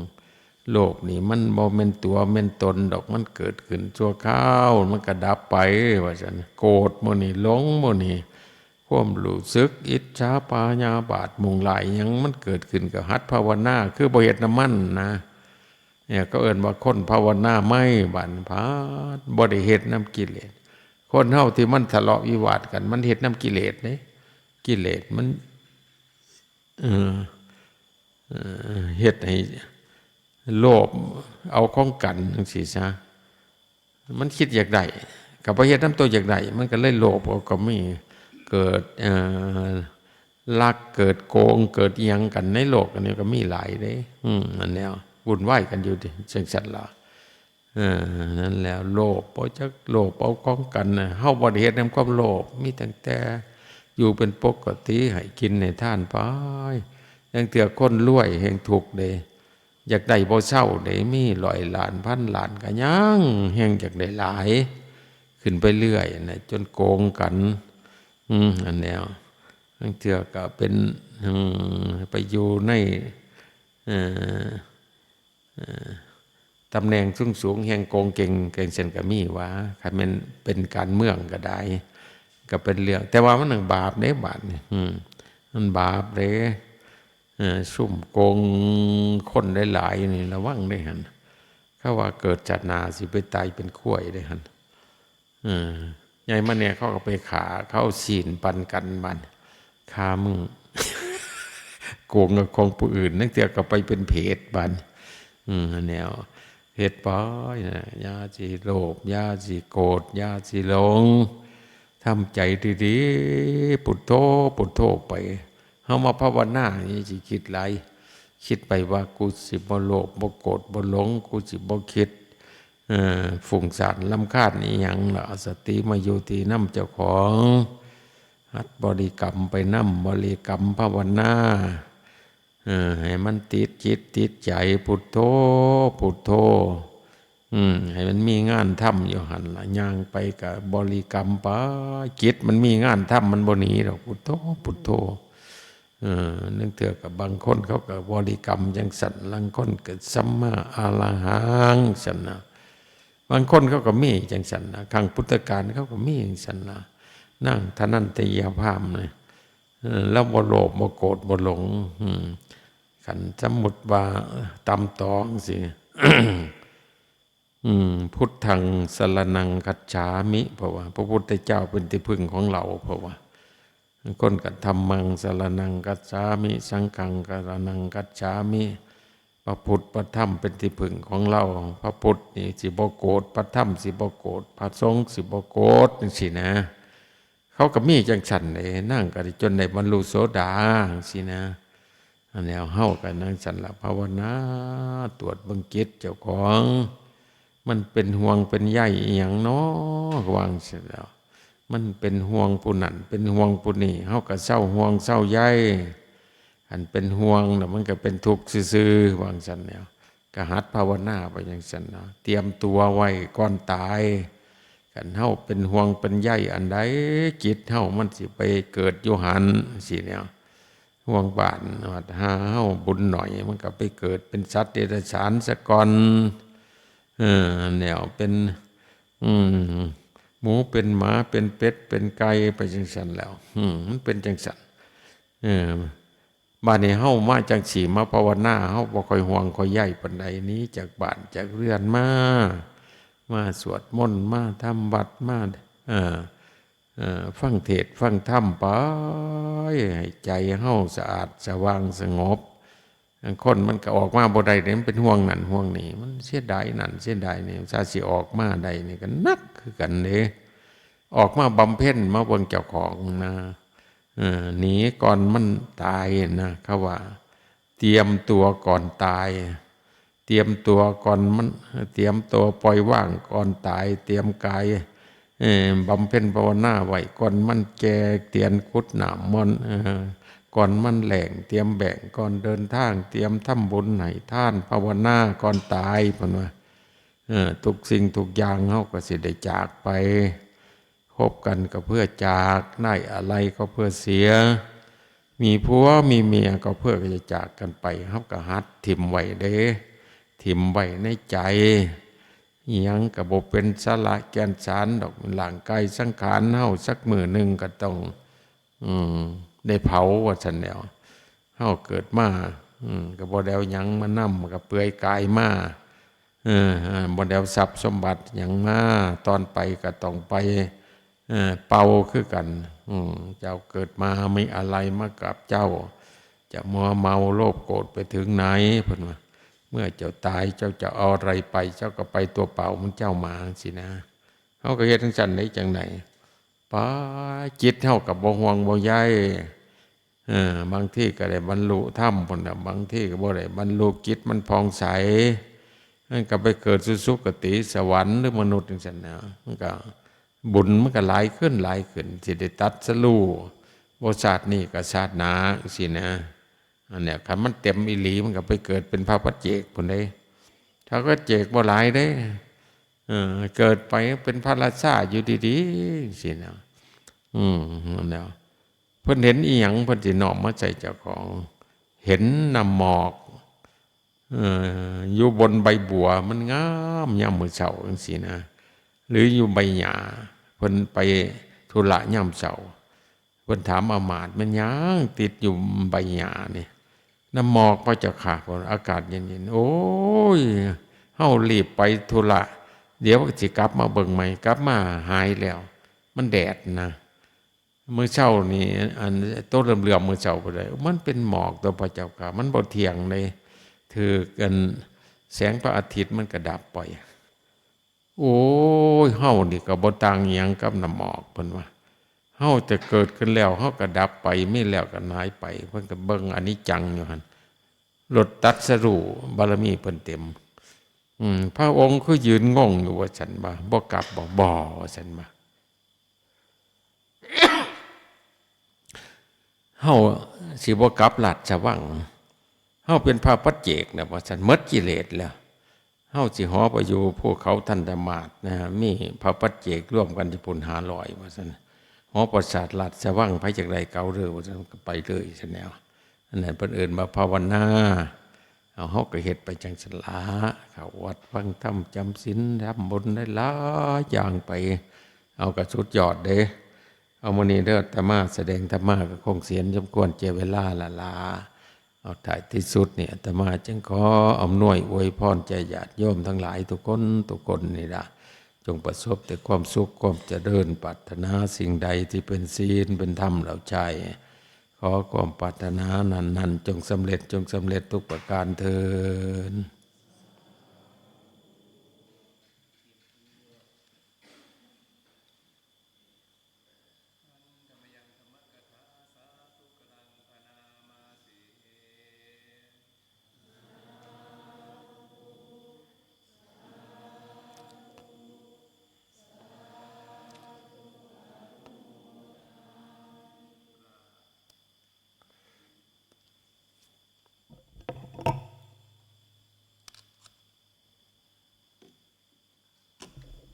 ໂລບນີ້ມັນບໍ່ແມ່ນຕົວແມ່ນຕົນດອກ ມັນເກີດຂຶ້ນຊົ່ວຄາວ ມັນກໍດັບໄປ ວ່າຊັ້ນ. ໂກດມື້ນີ້ ຫຼົງມື້ນີ້ ຄວາມຮູ້ສຶກອິດສາພະຍາບາດມຸງຫຼາຍຫຍັງ ມັນເກີດຂຶ້ນ ກໍຫັດພາວະນາ ຄືບໍ່ເຮັດນຳມັນນະ. ເອີ ເຂົາເອີ້ນວ່າຄົນພາວະນາໃໝ່ ບາດນີ້ ພັດບໍ່ໄດ້ເຮັດນຳກິເລດ. ຄົນເຮົາທີ່ມັນທະເລາະວິວາດກັນ ມັນເຮັດນຳກິເລດເດ້ ກິເລດມັນ ເອີ ເອີ ເຮັດໃຫ້ໂລບເອົາຂອງກັນຈັ່ງຊີ້ຊະ. ມັນຄິດຢາກໄດ້ ກໍໄປເຮັດນຳໂຕຢາກໄດ້ ມັນກໍເລີຍໂລບເອົາກໍມີ. ເກີດ ເອີ ລັກ ເກີດໂກງ ເກີດອີ່ຫຍັງກັນໃນໂລກອັນນີ້ກໍມີຫຼາຍເດ້. ອືມ ນັ້ນແຫຼະ ວຸ່ນວາຍກັນຢູ່ຕິ ຈັ່ງຊັ້ນລະ. ເອີ ນັ້ນແຫຼະ ໂລບ ບໍ່ຈັກໂລບເອົາຂອງກັນນະ. ເຮົາບໍ່ໄດ້ເຮັດນຳຄວາມໂລບ ມີຕັ້ງແຕ່ຢູ່ເປັນປົກກະຕິ ໃຫ້ກິນໃຫ້ທານໄປ. ລາງເທື່ອຄົນລວຍແຮ່ງທຸກເດ້ ຢາກໄດ້ບໍ່ເຊົາເດ້ ມີຮ້ອຍລ້ານພັນລ້ານກໍຍັງແຮ່ງຢາກໄດ້ຫຼາຍ ຂຶ້ນໄປເລື້ອຍນະ ຈົນໂກງກັນ. ອືມ ອັນແນວ ລາງເທື່ອກໍເປັນ ອືມ ໄປຢູ່ໃນ ເອີ ເອີ ຕຳແໜ່ງສູງໆ ແຮ່ງໂກງເກັ່ງ ຈັ່ງຊັ້ນກໍມີວ່າ ຄັນແມ່ນເປັນການເມືອງກໍໄດ້ ກໍເປັນເລື່ອງ ແຕ່ວ່າມັນຫຍັງບາບເດ້ບາດນີ້. ອືມ ມັນບາບເດ້. ເອີ ຊຸມໂກງຄົນຫຼາຍໆນີ້ ລະວັງເດ້ຫັ້ນ. ເຂົາວ່າເກີດຊາດໜ້າຊິໄປຕາຍເປັນຄວາຍເດ້ຫັ້ນ. ເອີ ໃຫຍ່ມາແດ່ ເຂົາກໍໄປຂ້າ ເຂົາຊີ້ນປັນກັນບາດ ຄາມື ໂກງເອົາຂອງຜູ້ອື່ນ ລາງເທື່ອກໍໄປເປັນເຜດບາດ. ອືມ ແນວເຮັດໄປນະ ຢ່າຊິໂລບ ຢ່າຊິໂກດ ຢ່າຊິຫຼົງ. ທຳໃຈດີໆ ພຸດໂທ ພຸດໂທໄປ. ເຮົາມາພາວະນານີ້ຊິຄິດຫຼາຍ, ຄິດໄປວ່າ ກູຊິບໍ່ໂລບ ບໍ່ໂກດ ບໍ່ຫຼົງ, ກູຊິບໍ່ຄິດ ເອີ ຟຸ້ງສ້ານລຳຄານອີ່ຫຍັງລະ. ເອົາສະຕິມາຢູ່ທີ່ນຳເຈົ້າຂອງ, ຫັດບໍລິກຳໄປນຳ, ບໍລິກຳພາວະນາ ເອີ ໃຫ້ມັນຕິດຈິດຕິດໃຈ ພຸດໂທ ພຸດໂທ ອືມ ໃຫ້ມັນມີງານທຳຢູ່ຫັ້ນລະ. ຍ່າງໄປກະບໍລິກຳໄປ, ຈິດມັນມີງານທຳ ມັນບໍ່ໜີດອກ ພຸດໂທ ພຸດໂທ. ເອີ ລາງເທື່ອກະບາງຄົນເຂົາກະບໍລິກຳຈັ່ງຊັ້ນ, ລາງຄົນກະສຳມາອະລະຫັງຊັ້ນນະ, ບາງຄົນເຂົາກະມີຈັ່ງຊັ້ນນະ, ຄັ້ງພຸດທະການເຂົາກະມີຈັ່ງຊັ້ນນະ. ນາງທະນັນໄຕຍະພາມນີ້ ເອີ ລາວບໍ່ໂລບ ບໍ່ໂກດ ບໍ່ຫຼົງ. ອືມ ຄັນສົມມຸດວ່າຕຳຕອງຊີ້ ອືມ ພຸດທັງສະລະນັງຄັດສາມິ ເພາະວ່າພະພຸດທະເຈົ້າເປັນທີ່ເພິ່ງຂອງລາວ, ເພາະວ່າ ຄົນກະທຳມັງສະລະນັງຄັດສາມິ ສັງຄັງສະລະນັງຄັດສາມິ, ພະພຸດພະທຳເປັນທີ່ເພິ່ງຂອງລາວ, ພະພຸດນີ້ຊິບໍ່ໂກດ ພະທຳຊິບໍ່ໂກດ ພະສົງຊິບໍ່ໂກດ ຈັ່ງຊີ້ນະ. ເຂົາກໍມີຈັ່ງຊັ້ນເດ້, ນາງກໍໄດ້ ຈົນໄດ້ບັນລຸໂສດາ ຈັ່ງຊີ້ນະ. ອັນແນວເຮົາກໍຈັ່ງຊັ້ນລະ, ພາວະນາ ຕວດເບິ່ງຈິດເຈົ້າຂອງ, ມັນເປັນຫ່ວງເປັນໃຍອີ່ຫຍັງນໍ ວ່າຈັ່ງຊັ້ນແລ້ວ. ມັນເປັນຫ່ວງຜູ້ນັ້ນ ເປັນຫ່ວງຜູ້ນີ້, ເຮົາກໍເຊົາຫ່ວງເຊົາໃຍ. ຄັນເປັນຫ່ວງນະ ມັນກໍເປັນທຸກຊື່ໆ ວ່າຈັ່ງຊັ້ນແລ້ວ. ກໍຫັດພາວະນາໄປຈັ່ງຊັ້ນນະ, ຕຽມຕົວໄວ້ກ່ອນຕາຍ. ຄັນເຮົາເປັນຫ່ວງເປັນໃຍອັນໃດ, ຈິດເຮົາມັນຊິໄປເກີດຢູ່ຫັ້ນ ຊີ້ແນວ. ຫ່ວງບ້ານ, ຫາເຮົາບຸນໜ້ອຍ ມັນກໍໄປເກີດເປັນສັດເດຍລະສານສາກ່ອນ. ເອີ ແນວເປັນ ອືມ ໝູເປັນໝາ ເປັນເປັດ ເປັນໄກ່ ໄປຈັ່ງຊັ້ນແລ້ວ. ອືມ ມັນເປັນຈັ່ງຊັ້ນ. ເອີ ບາດນີ້ເຮົາມາຈັ່ງຊີ້ ມາພາວະນາ ເຮົາບໍ່ຄ່ອຍຫ່ວງຄ່ອຍໃຍປານໃດ, ໜີຈາກບ້ານຈາກເຮືອນມາ, ມາສວດມົນ ມາທຳວັດ ມາ ເອີ ເອີ ຟັງເທດຟັງທຳໄປ ໃຫ້ໃຈເຮົາສະອາດສະຫວ່າງສະຫງົບ. ບາງຄົນມັນກໍອອກມາບໍ່ໄດ້ເດ້, ມັນເປັນຫ່ວງນັ້ນຫ່ວງນີ້, ມັນເສຍດາຍນັ້ນເສຍດາຍນີ້, ຖ້າຊິອອກມາໄດ້ນີ້ກໍໜັກຄືກັນເດ້. ອອກມາບຳເພັນ ມາເບິ່ງເຈົ້າຂອງນະ, ເອີ ໜີກ່ອນມັນຕາຍນະ, ເຂົາວ່າຕຽມຕົວກ່ອນຕາຍ. ຕຽມຕົວກ່ອນມັນ ຕຽມຕົວປ່ອຍວາງກ່ອນຕາຍ, ຕຽມກາຍ ເອີ ບຳເພັນພາວະນາໄວ້ກ່ອນມັນແກ່, ຕຽມຂຸດນ້ຳມ່ອນ ເອີ ກ່ອນມັນແລ້ງ, ຕຽມແບ່ງກ່ອນເດີນທາງ, ຕຽມທຳບຸນໃຫ້ທານພາວະນາກ່ອນຕາຍ ເພິ່ນວ່າ. ເອີ ທຸກສິ່ງທຸກຢ່າງເຮົາກໍຊິໄດ້ຈາກໄປ. ຄົບກັນກໍເພື່ອຈາກ, ໄດ້ອາໄລກໍເພື່ອເສຍ, ມີຜົວມີເມຍກໍເພື່ອຈະຈາກກັນໄປ. ເຮົາກໍຫັດຖິ້ມໄວ້ເດ້, ຖິ້ມໄວ້ໃນໃຈ. ອີ່ຫຍັງກໍບໍ່ເປັນສາລະແກ່ນສານດອກ. ຮ່າງກາຍສັງຂານເຮົາ ສັກມື້ໜຶ່ງກໍຕ້ອງ ອືມ ໄດ້ເຜົາວ່າຊັ້ນແຫຼ້ວ. ເຮົາເກີດມາ ອືມ ກໍບໍ່ໄດ້ເອົາຫຍັງມານຳ, ກໍເປືອຍກາຍມາ. ເອີ ບໍ່ໄດ້ເອົາຊັບສົມບັດຫຍັງມາ, ຕອນໄປກໍຕ້ອງໄປ ເອີ ເປົ່າຄືກັນ. ອືມ ເຈົ້າເກີດມາມີອາໄລມາກັບເຈົ້າ, ຈະມົວເມົາໂລບໂກດໄປເຖິງໃນ ເພິ່ນວ່າ. ເມື່ອເຈົ້າຕາຍ ເຈົ້າຈະເອົາອາໄລໄປ, ເຈົ້າກໍໄປຕົວເປົ່າຂອງເຈົ້າມາ ຊີ້ນະ. ເຮົາກໍເຮັດຈັ່ງຊັ້ນໄດ້ຈັ່ງໃດ? ປາ ຈິດເຮົາກໍບໍ່ຫ່ວງບໍ່ໃຍ. ເອີ ບາງທີກໍໄດ້ບັນລຸທຳພຸ້ນນະ, ບາງທີກໍບໍ່ໄດ້ບັນລຸ, ຈິດມັນຜ່ອງໃສ, ມັນກໍໄປເກີດສູ່ສຸຄະຕິສະຫວັນ ຫຼື ມະນຸດຈັ່ງຊັ້ນນະ. ມັນກໍ ບຸນມັນກໍຫຼາຍຂຶ້ນ ຫຼາຍຂຶ້ນ, ຊິໄດ້ຕັດສະຮູ້ບໍ່ຊາດນີ້ກໍຊາດໜ້າ ຈັ່ງຊີ້ນະ. ອັນເນີ້ຍ ຄັນມັນເຕັມອີ່ຫຼີ ມັນກໍໄປເກີດເປັນພະປັດເຈກພຸ້ນເດ້. ພະປັດເຈກບໍ່ຫຼາຍເດ້, ເອີ ເກີດໄປເປັນພະລາຊາຢູ່ດີໆ ຊີ້ນະ. ອືມ ນັ້ນແຫຼະ. ເພິ່ນເຫັນອີ່ຫຍັງ ເພິ່ນຊິນ້ອມມາໃສ່ເຈົ້າຂອງ. ເຫັນນ້ຳໝອກ ເອີ ຢູ່ບົນໃບບົວ ມັນງາມຍາມມື້ເຊົ້າຈັ່ງຊີ້ນະ, ຫຼື ຢູ່ໃບຫຍ້າ. ເພິ່ນໄປທຸລະຍາມເຊົ້າ, ເພິ່ນຖາມອາມາດ, ແມ່ນຫຍັງຕິດຢູ່ໃບຫຍ້ານີ້? ນ້ຳໝອກ ພະເຈົ້າຂ້າ. ເພິ່ນ ອາກາດເຢັນໆ. ໂອ້ຍ ເຮົາລີບໄປທຸລະ, ດຽວກໍຊິກັບມາເບິ່ງໃໝ່. ກັບມາຫາຍແລ້ວ, ມັນແດດນະ. ມື້ເຊົ້ານີ້ ອັນໂຕເຫຼື້ອມໆ ມື້ເຊົ້າພຸ້ນແຫຼະ, ມັນເປັນໝອກຕົວະພະເຈົ້າຂ້າ, ມັນບໍ່ທ່ຽງເດ້, ຖືກອັນແສງພະອາທິດມັນກໍດັບໄປ. ໂອ້ຍ ເຮົານີ້ກໍບໍ່ຕ່າງອີ່ຫຍັງກັບນ້ຳໝອກ ເພິ່ນວ່າ. ເຮົາຈະເກີດຂຶ້ນແລ້ວ ເຮົາກໍດັບໄປ ມີແລ້ວກໍຫາຍໄປ ເພິ່ນກໍເບິ່ງອະນິດຈັງຢູ່ຫັ້ນ ລົດຕັດສະຮູ້ບາລະມີເພິ່ນເຕັມ. ອືມ ພະອົງຄືຢືນງົງຢູ່ວ່າຊັ້ນວ່າ ບໍ່ກັບບໍ່? ບໍ່ ວ່າຊັ້ນວ່າ ເຮົາຊິບໍ່ກັບລາຊະວັງ ເຮົາເປັນພະປັດເຈກນະ ວ່າຊັ້ນ ໝົດກິເລດແລ້ວ ເຮົາຊິຫໍໄປຢູ່ພູເຂົາທັນຕະມາດນະ ມີພະປັດເຈກລວມກັນຢູ່ພຸ້ນຫ້າຮ້ອຍ ວ່າຊັ້ນ ຫໍປາສາດລາຊະວັງ ໃຜຢາກໄດ້ເອົາເດີ ວ່າຊັ້ນ ກໍໄປເລີຍຊັ້ນແລ້ວ. ອັນນັ້ນເພິ່ນເອີ້ນວ່າພາວະນາ ເຮົາ ເຮົາກໍເຮັດໄປຈັ່ງຊັ້ນລະ ເຂົ້າວັດຟັງທຳ ຈຳສິນ ທຳບຸນຫຼາຍໆຢ່າງໄປ ເອົາ ກໍສຸດຍອດເດ້. ເອົາ ມື້ນີ້ເດີ ອາດຕະມາສະແດງທຳມາກໍຄົງຊິເຫັນສົມຄວນແກ່ເວລາລະລະ ເອົາ ທ້າຍທີ່ສຸດນີ້ ອາດຕະມາຈຶ່ງຂໍອຳນວຍອວຍພອນໃຈຍາດໂຍມທັງຫຼາຍທຸກຄົນທຸກຄົນນີ້ລະ ຈົ່ງປະສົບແຕ່ຄວາມສຸກຄວາມຈະເລີນ ປາດຖະໜາສິ່ງໃດທີ່ເປັນສິນເປັນທຳແລ້ວໃຈ ຂໍຄວາມປາດຖະໜານັ້ນໆ ຈົ່ງສຳເລັດ ຈົ່ງສຳເລັດທຸກປະການເທີ້ນ.